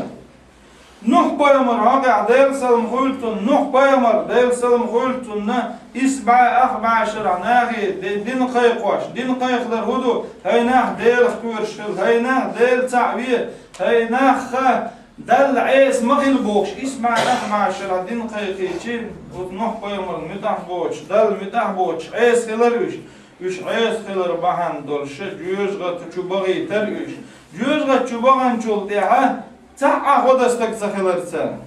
Нухь-пайхамар хьокъехь, Делан салам хуьлда цунна, Нухь-пайхамар, Делан салам хуьлда цунна, исс бӀе ах бӀе шарахь нахе де-, дин кхайкхош, дин кхайкхадар хӀун ду, хӀай нах, Делах кхоьруш хила, хӀай нах, Дела цхьаъ ве, хӀай нах, ха, Далла Ӏеса ма хила бохуш, исмаӀил ахмашара дин кхайкхийчи, оцу Нухь-пайхамарна муьтӀахь боцуш, Далла муьтӀахь боцуш, Ӏеса хилар уьш. Уьш Ӏеса хилар бахьана долуш, жоьжахати чу бахийтар уьш. Жоьжахати чу баханчул тӀаьхьа цхьа а гӀо дан стаг ца хилар царна.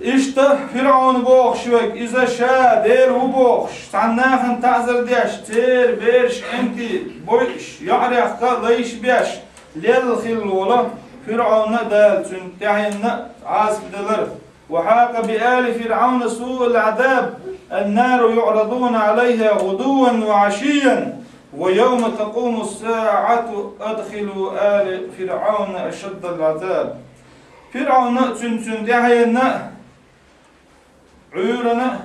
Иштта ФирӀаун бохуш верг, иза ша Дела ву бохуш, цхьана нахана таӀзар деш, церан бераш кӀентий бойуш, йоӀарехь а лайш беш, лелла хилла волу ФирӀаунна а Дала цуьнан тӀаьхьенна а Ӏазап делара. وحاق بآل فرعون سوء العذاب، النار يعرضون عليها غدوا وعشيا ويوم تقوم الساعة أدخلوا آل فرعون أشد العذاب. ФирӀаунна а, цуьнан, цуьнан тӀаьхьенна а, Ӏуьйранна а,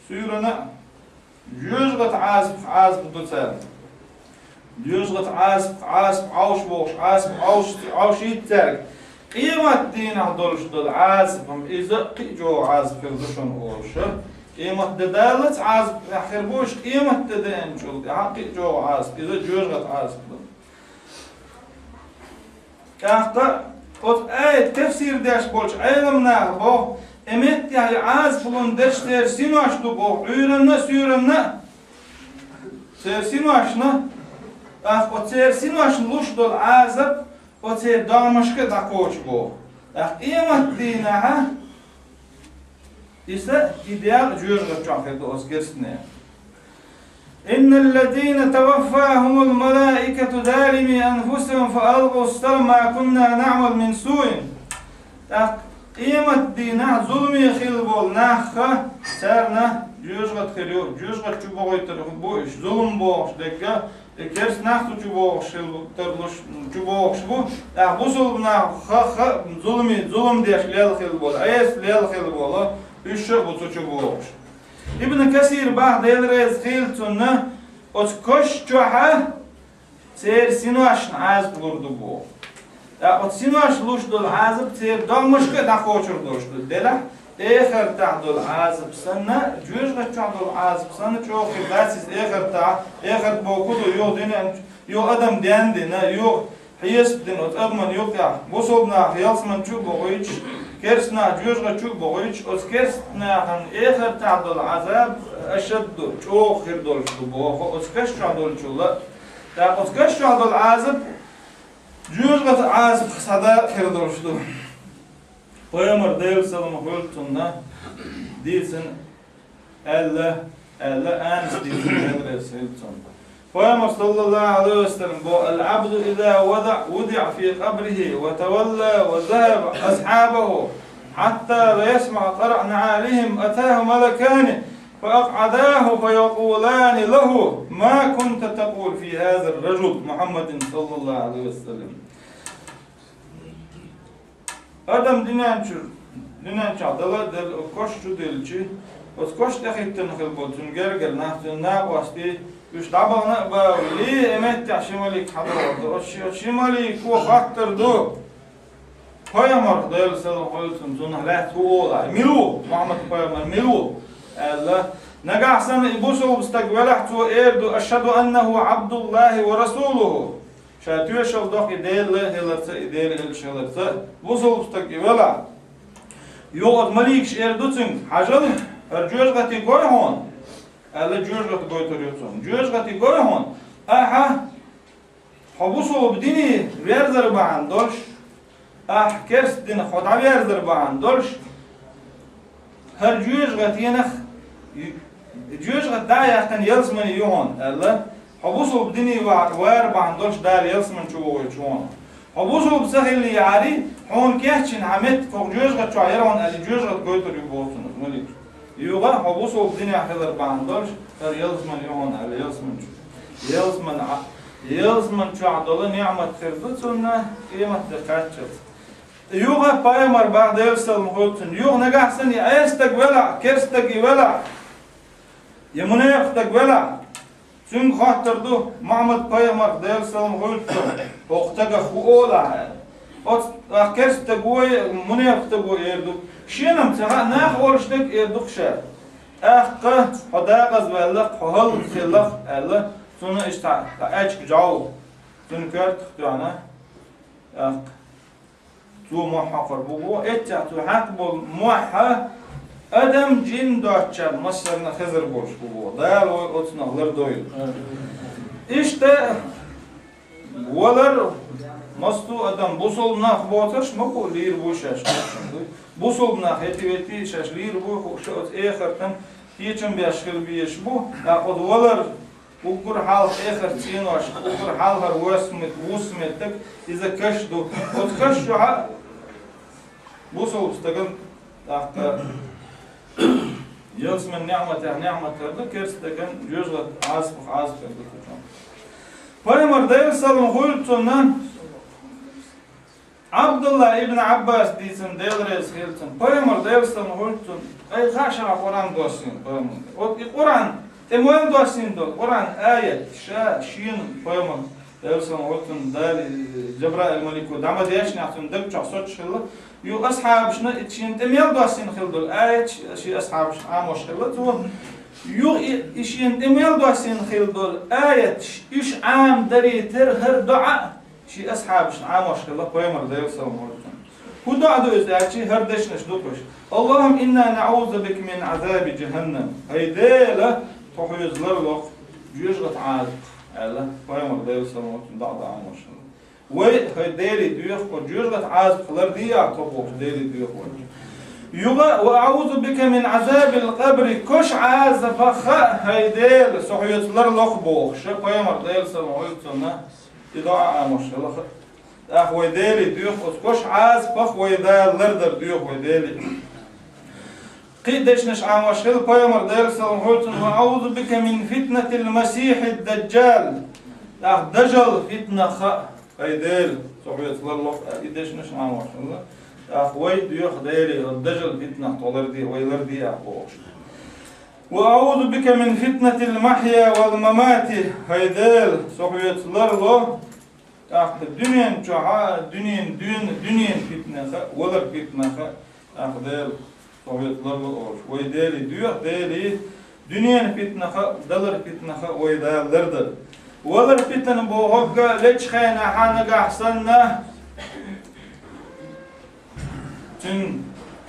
суьйранна а жоьжахати Ӏазапах Ӏазап ду царна. Жоьжахати Ӏазапах Ӏазап Ӏовш бохуш, Ӏазап Ӏовш-, Ӏовшийта цаьрга. Къематдийнахь долуш долу Ӏазап-м иза кхин а чӀогӀа Ӏазап хир ду шуна олуш. Къематде даллалц Ӏазап хир бу уьш, къематде деанчул тӀаьхьа кхин а чӀогӀа Ӏазап, иза жоьжахати Ӏазап ду. ТӀаккха оцу аят тафсир деш болчу Ӏеламнаха боху, и меттехь и Ӏазап лун дерш церан синош ду боху, Ӏуьйранна а, суьйранна а. Церан синошна, тӀаккха оцу церан синошна луш долу Ӏазап оцеран догӀмашка а дӀакхочу боху. ТӀаккха къематдийнахьа Иза и дегӀ жоьжахати чохь хир ду оцу керстанех. إن الذين توفاهم الملائكة ظالمي أنفسهم فألقوا السلم ما كنا نعمل من سوء. ТӀаккха къематдийнахь зуламе хилла болу нахха, царна жоьжахати хир ю, жоьжахати чу бохуьйтур бу уьш, зулам бохуш дерг а, И керста нах цу чу бохуш хилла тарлуш, чу бохуш бу. ТӀаккха бусулба нах ха, ха, зуламе, зулам деш лелла хилла болу, Ӏеса лелла хилла болу, уьш а бу цу чу бохуш. Ибн Касир бах, Дела реза хилла цунна, оцу каш чохьа церан синошна Ӏазап лур ду боху. ТӀаккха оцу синош луш долу Ӏазап церан догӀмашка а дӀакхочур долуш ду. Делахь, эхартахь долу Ӏазап санна, жоьжахати чохь долу Ӏазап санна, чӀогӀа хир дац иза эхартахь, эхарт боху ду, юха дуьнен, юха адам денна дина, юха хьесап дина оцу адаман юкъехь, бусулба нах ялсаман чу а бохуьйтуш, керста нах жоьжахати чу а бохуьйтуш, оцу керста нахана эхартахь долу Ӏазап ашадду, чӀогӀа хир долуш ду боху, оцу каш чохь долчул а. ТӀаккха оцу каш чохь долу Ӏазап, жоьжахати Ӏазапах схьадаккха хир долуш ду. Пайхамар, Делан салам хуьлда цунна, дийцина аьлла, аьлла, Анас дийцина, Дела реза хилла цунна. Пайхамар, саллаллаху алейхи ва саллям, бо: العبد إذا وضع، وضع في قبره وتولى وذهب أصحابه حتى لا يسمع قرع نعالهم أتاه ملكان فأقعداه فيقولان له: ما كنت تقول في هذا الرجل؟ Мухьаммадин саллаллаху алейхи ва саллям. Адам дуьнен чу, дуьнен чохь дала а делла, оцу кош чу делчи, оцу кош тӀехӀиттина хилла болу цуьнан гергара нах, цуьнан накъостий, уьш дӀабахана а бахале, и меттехь ши малик хьадогӀур ду. Оцу ши, оцу ши малико хоттур ду. Пайхамарх, Делан салам хуьлда цунна, цунах лаьцна хӀун олу ахь? Мила ву? Мухьаммад-пайхамар мила ву? Аьлла. Нагахь санна и бусулба стаг велахь, цо эр ду: أشهد أنه عبد الله ورسوله. Ша тоьшалла до-кх и Делан лай хиларца, и Делан элча хиларца, бусулба стаг и велахь. Юха оцу маликаша эр ду цуьнга: хьажал, хӀара жоьжахати гой хьуна? Аьлла, жоьжахати гойтур ю цунна. Жоьжахати гой хьуна? Ахьа хьо бусулба дине верзар бахьана долуш, ахь керста динах хьо дӀаверзар бахьана долуш, хӀара жоьжахатинах, жоьжахати дӀа а яьккхина, ялсамани ю хьуна, аьлла, хьо бусулба дине ва-, вар бахьана долуш Дала ялсамани чу вохуьйтуш ву хьуна. Хьо бусулба ца хилла яри, хьуна кечйина хьан меттиг кху жоьжахати чохь яра хьуна аьлла, жоьжахати гойтур ю боху цунах маликаша. Юха хьо бусулба динехь хилар бахьана долуш, хӀара ялсамани ю хьуна аьлла, ялсамани чу. Ялсамани Ӏа-, ялсамани чохь долу ниӀмат хир ду цунна, къематде кхаччалц. Юха пайхамар бах, Делан салам хуьлда цунна. Юха нагахь санна и Ӏеса стаг велахь, керста стаг и велахь, я мунепакъ стаг велахь, цуьнга хоттур ду: Мухьаммад-пайхамарх, Делан салам хуьлда цунна, хӀокху стагах хӀун олу ахь? Оцу, ахь керста стаг ву, мунепакъ стаг ву эр ду. Шена-м ца хаьа, наха олуш дерг эр ду-кх ша. ТӀаккха хьо декъаза ваьлла-кх, хьо хӀаллакьхилла-кх, аьлла, цунна иштта цхьа, цхьа аьчка жӀов цуьнан коьртах тоьхна, тӀаккха Цо мохь хьокхур бу боху, эццехь цо хьакхаболу мохь адам, жин доцчарна массарна хезар болуш бу боху. Дала вай оцунах лардойла. Иштта валар, массо а адам, бусалба нах боцурш ма бу лийр бу шаьш, бусалба нах хӀетте-ветте шаьш лийр бу хууш оцу эхартан кечам беш хила безаш бу, тӀаккха оцу валар, уггар хьалха эхарт цӀенош, уггар хьалхара вуьсса мет-, вуьсса меттиг, иза каш ду. Оцу каш чохь бусалба стаган тӀаккха ялсаманин неӀматех неӀмат хир ду, керста стаган жоьжахатин Ӏазапах Ӏазап хир ду цу чохь. Пайхамар, Делан салам хуьлда цунна, Ӏабдулла ибн Ӏаббас дийцина, Дела реза хуьлда цунна, пайхамар, Делан салам хуьлда цунна, айхьа а шарахь Къуръан доссийна пайхамар. Вот и Къуръан, тӀе мел доссийна долу Къуръан аят, ша шена пайхамар, Делан салам хуьлда цунна, Дала, Жабраил малико дӀа ма дешнехь, цуьнан даг чохь соцуш хилла. Юха асхьабашна и шена тӀе мел доссийна хилла долу аят, шен асхьабашна Ӏамош хилла цо. Юха и, и шена тӀе мел доссийна хилла долу аят, уьш Ӏамадарий тера хӀара доӀа, шен асхьабашна Ӏамош хилла пайхамар, Делан салам хуьлда цунна. ХӀун доӀа ду иза аьлча, хӀара дешнаш ду-кх уьш: «Аллахумма инна наӀузу бика мин Ӏазаби Жаханнам». ХӀай Дела, тхо хьоьца ларло-кх жоьжахатин Ӏазапах, аьлла, пайхамар, Делан салам хуьлда цунна, доӀа ду Ӏамош хилла. Вай, хӀай Дела, доьху-кх жоьжахатин Ӏазапах лардехьа тхо бохуш, Дела, доьху вай. Юха: «Ва аӀузу бика мин Ӏазабил къабри», кошан Ӏазапах а, хӀай Дела, со хьоьца ларло-кх бохуш, ша пайхамар, Делан салам хуьлда цунна, и доӀа Ӏамош хилла-кх. ТӀаккха вай Дела доьху оцу кошан Ӏазапах вай Дала лардар, доьху вай Дела. Кхин а дешнаш Ӏамош хилла пайхамар, Делан салам хуьлда цунна: «Ва аӀузу бика мин фитнатил масихьид даджал». ТӀаккха дажал фитнах а, хӀай Дела, со хьоьца ларло-кх, и дешнаш Ӏамош хилла. ТӀаккха вай доьху, Дела, оцу дажал фитнах тхо ларде, вай лардехьа бохуш. «Ва аӀузу бика мин фитнатил махья вал мамати», хӀай Дела, со хьоьца ларло, тӀаккха дуьнен чохь а, дуьнен, дуьнен, дуьнен фитнах а, валар фитнах а, тӀаккха Дела, со хьоьца ларло олуш. Вай Дела доьху, Дела, дуьнен фитнах а, далар фитнах а вай Дала лардар. Валар фитна бохург лечу хенахь а нагахь санна, цуьнан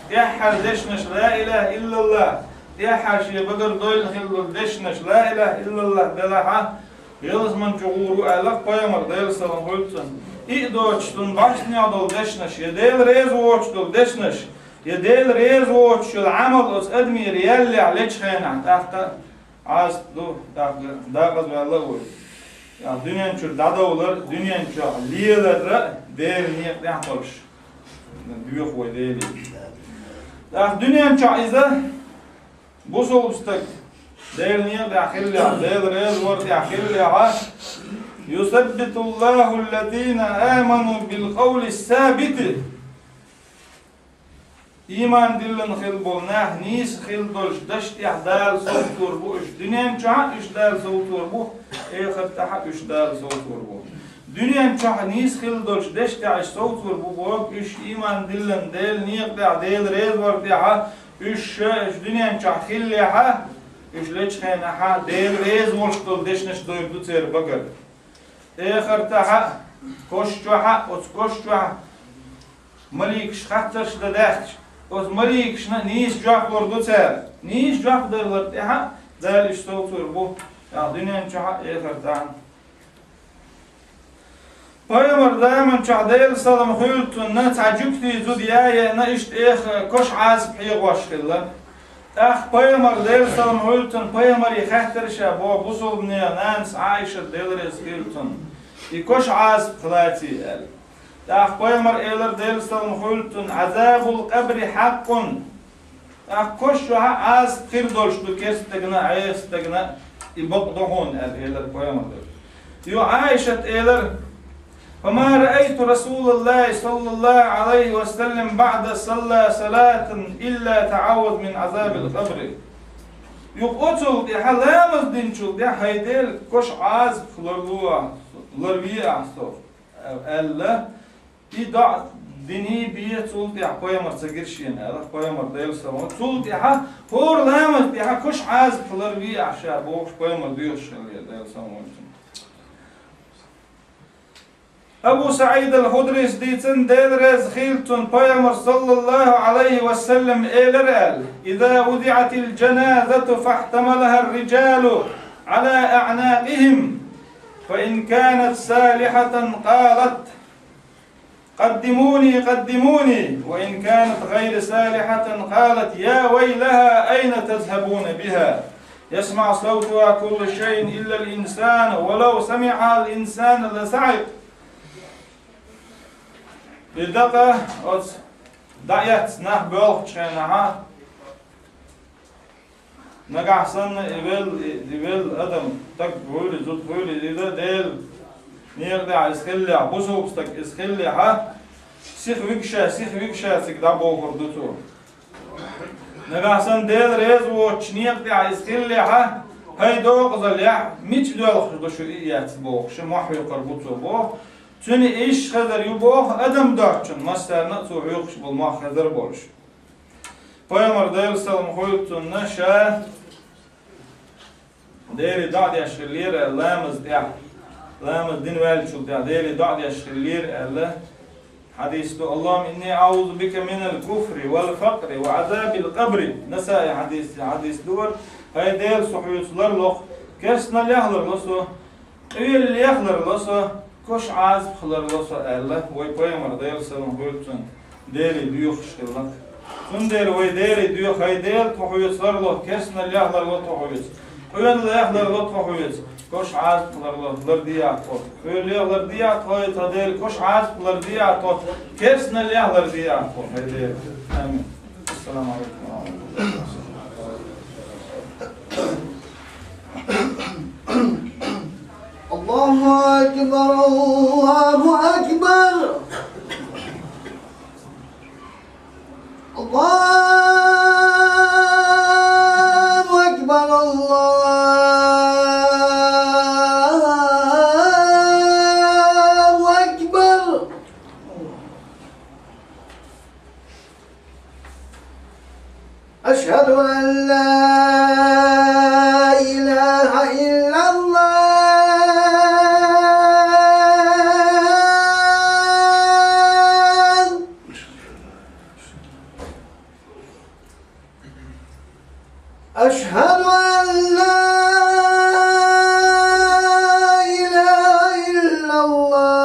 тӀаьххьара дешнаш, ла илаха иллаллах, тӀаьххьара шен багара дойлла хилла долу дешнаш, ла илаха иллаллах, делахь а, ялсамани чу гӀур ву аьлла-кх пайхамар, Делан салам хуьлда цунна. И а доцуш, цунна бӀаьстенехь долу дешнаш, я Дела реза воцуш долу дешнаш, я Дела реза воцуш йолу Ӏамал оцу адамера яьллехь лечу хенахь, тӀаккха Ӏазап ду, тӀаккха декъаза ваьлла а ву. ТӀаккха дуьнен чуьра дӀадовлар, дуьнен чохь лелар а Делан некъа тӀехь а кхоллуш, доьху вай Дела. ТӀаккха дуьнен чохь иза бусалба стаг Делан некъа тӀехь хиллехь, Делан реза вар тӀехь хиллехь, «Юсаббитуллаху аллазина аману бил къавлис сабити». Ийман диллина хилла болу нах нийса хилла долчу дашна тӀехь Дала совцор бу уьш. Дуьнен чохь а уьш Дала совцор бу, эхартахь а уьш Дала совцор бу. Дуьнен чохь нийса хилла долчу дашна тӀехь уьш совцор бу боху, уьш ийман диллина Делан некъа тӀехь, Делан реза вар тӀехь, уьш ша, уьш дуьнен чохь хиллехь а, уьш лечу хенахь а Дела реза волуш долу дешнаш дойр ду церан багара. Эхартахь а, коша чохь а, оцу коша чохь маликаш хаттарш дан даьхча, оцу маликашна нийса жоп лур ду цара. Нийса жоп далар тӀехь а Дала уьш совцор бу, тӀаккха дуьнен чохь а, эхартахь а. Пайхамар, дайман чохь Делан салам хуьлда цунна, цхьа жуьгтий зуда яа еана, иштта эха коша Ӏазап хьегӀош хилла. ТӀаккха пайхамар, Делан салам хуьлда цунна, пайхамаре хаьттира ша боху бусалбанийн нанас Ӏайшат, Дела реза хуьлда цунна, и коша Ӏазапах лаций аьлла. ТӀаккха пайхамар элира, Делан салам хуьлда цунна: «Ӏазабул къабри хьакъун». ТӀаккха коша чохь а Ӏазап хир долуш ду керста стагана а, Ӏеса стагана а, и бакъ ду хьуна аьлла, элира пайхамар. Юха Ӏайшат элира: «Фама раайту Расулаллахи саллаллаху Ӏалайхи ва саллам баъда салла салатан илла таӀавваза мин Ӏазабил къабри». Юха оцул тӀаьхьа, ламаз динчул тӀаьхьа, хӀай Дела, коша Ӏазапах ларло ахь, ларве ахь со, аьлла, и доӀа динан бен цул тӀаьхьа пайхамар ца гира шена, аьлла, пайхамар Делан салам. Цул тӀаьхьа, хӀора ламаз тӀаьхьа коша Ӏазапах ларве ахь ша бохуш пайхамар доьхуш хилла, Делан салам. Абу СаӀид ал-Худрийс дийцина, Дела реза хийла цунна, Пайхамар, саллаллахӀу Ӏалайхи ва саллам, элира аьлла: «إذا وضعت الجنازة فاحتملها الرجال على أعناقهم، فإن كانت صالحة قالت: قدموني، قدموني، وإن كانت غير صالحة قالت: يا ويلها، أين تذهبون بها؟ يسمع صوتها كل شيء إلا الإنسان، ولو سمعها الإنسان لصعق». И дакъа оцу дӀаэцна нах боьлхучу хенахь, нагахь санна и велла, и, и велла адам, стаг хуьлий, зуда хуьлий, иза Делан некъа тӀехь иза хиллехь, бусулба стаг иза хиллехь, сиха вигаш а, сиха вигаш а цига дӀабохур ду цо. Нагахь санна Дела реза воцучу некъа тӀехь иза хиллехь, хӀай декъазаллехь, мича доьлхуш ду шу и эцна бохуш, мохь хьоькхур бу цо боху. Цуьнан иштта хезар ю боху адам доцчунна, массарна а цо хьоькхуш болу мохь хезар болуш. Пайхамар, Делан салам хуьлда цунна, ша Деле доӀа деш хиллера аьлла, ламаз тӀехь, ламаз дина ваьллачул тӀехь Деле доӀа деш хиллера аьлла, хьадис ду: «اللهم إني أعوذ بك من الكفر والفقر وعذاب القبر». Насаи хьадис, хьадис ду вара: «ХӀай Дела, со хьоьца ларло, керстаналлех ларло со, къоьллех ларло со, кош Ӏазапах ларло со», аьлла, вай пайхамар, Делан салам хуьлда цунна, Деле доьхуш хилла. Цундела вай Деле доьху: «ХӀай Дела, тхо хьоьца ларло, керстаналлех ларло тхо хьоьца, къоьллех ларло тхо хьоьца, кош Ӏазапах ларло, лардехьа тхо, къоьллех лардехьа тхо, хӀай тхан Дела, кош Ӏазапах лардехьа тхо, керстаналлех лардехьа тхо, хӀай Дела». Амин. Ассаламу Ӏалайкум ва рахьматуллахӀи. الله أكبر، الله أكبر. الله أكبر، الله أكبر. أشهد أن لا إله إلا الله. أشهد أن لا إله إلا الله.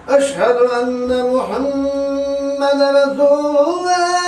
أشهد أن محمدا رسول الله.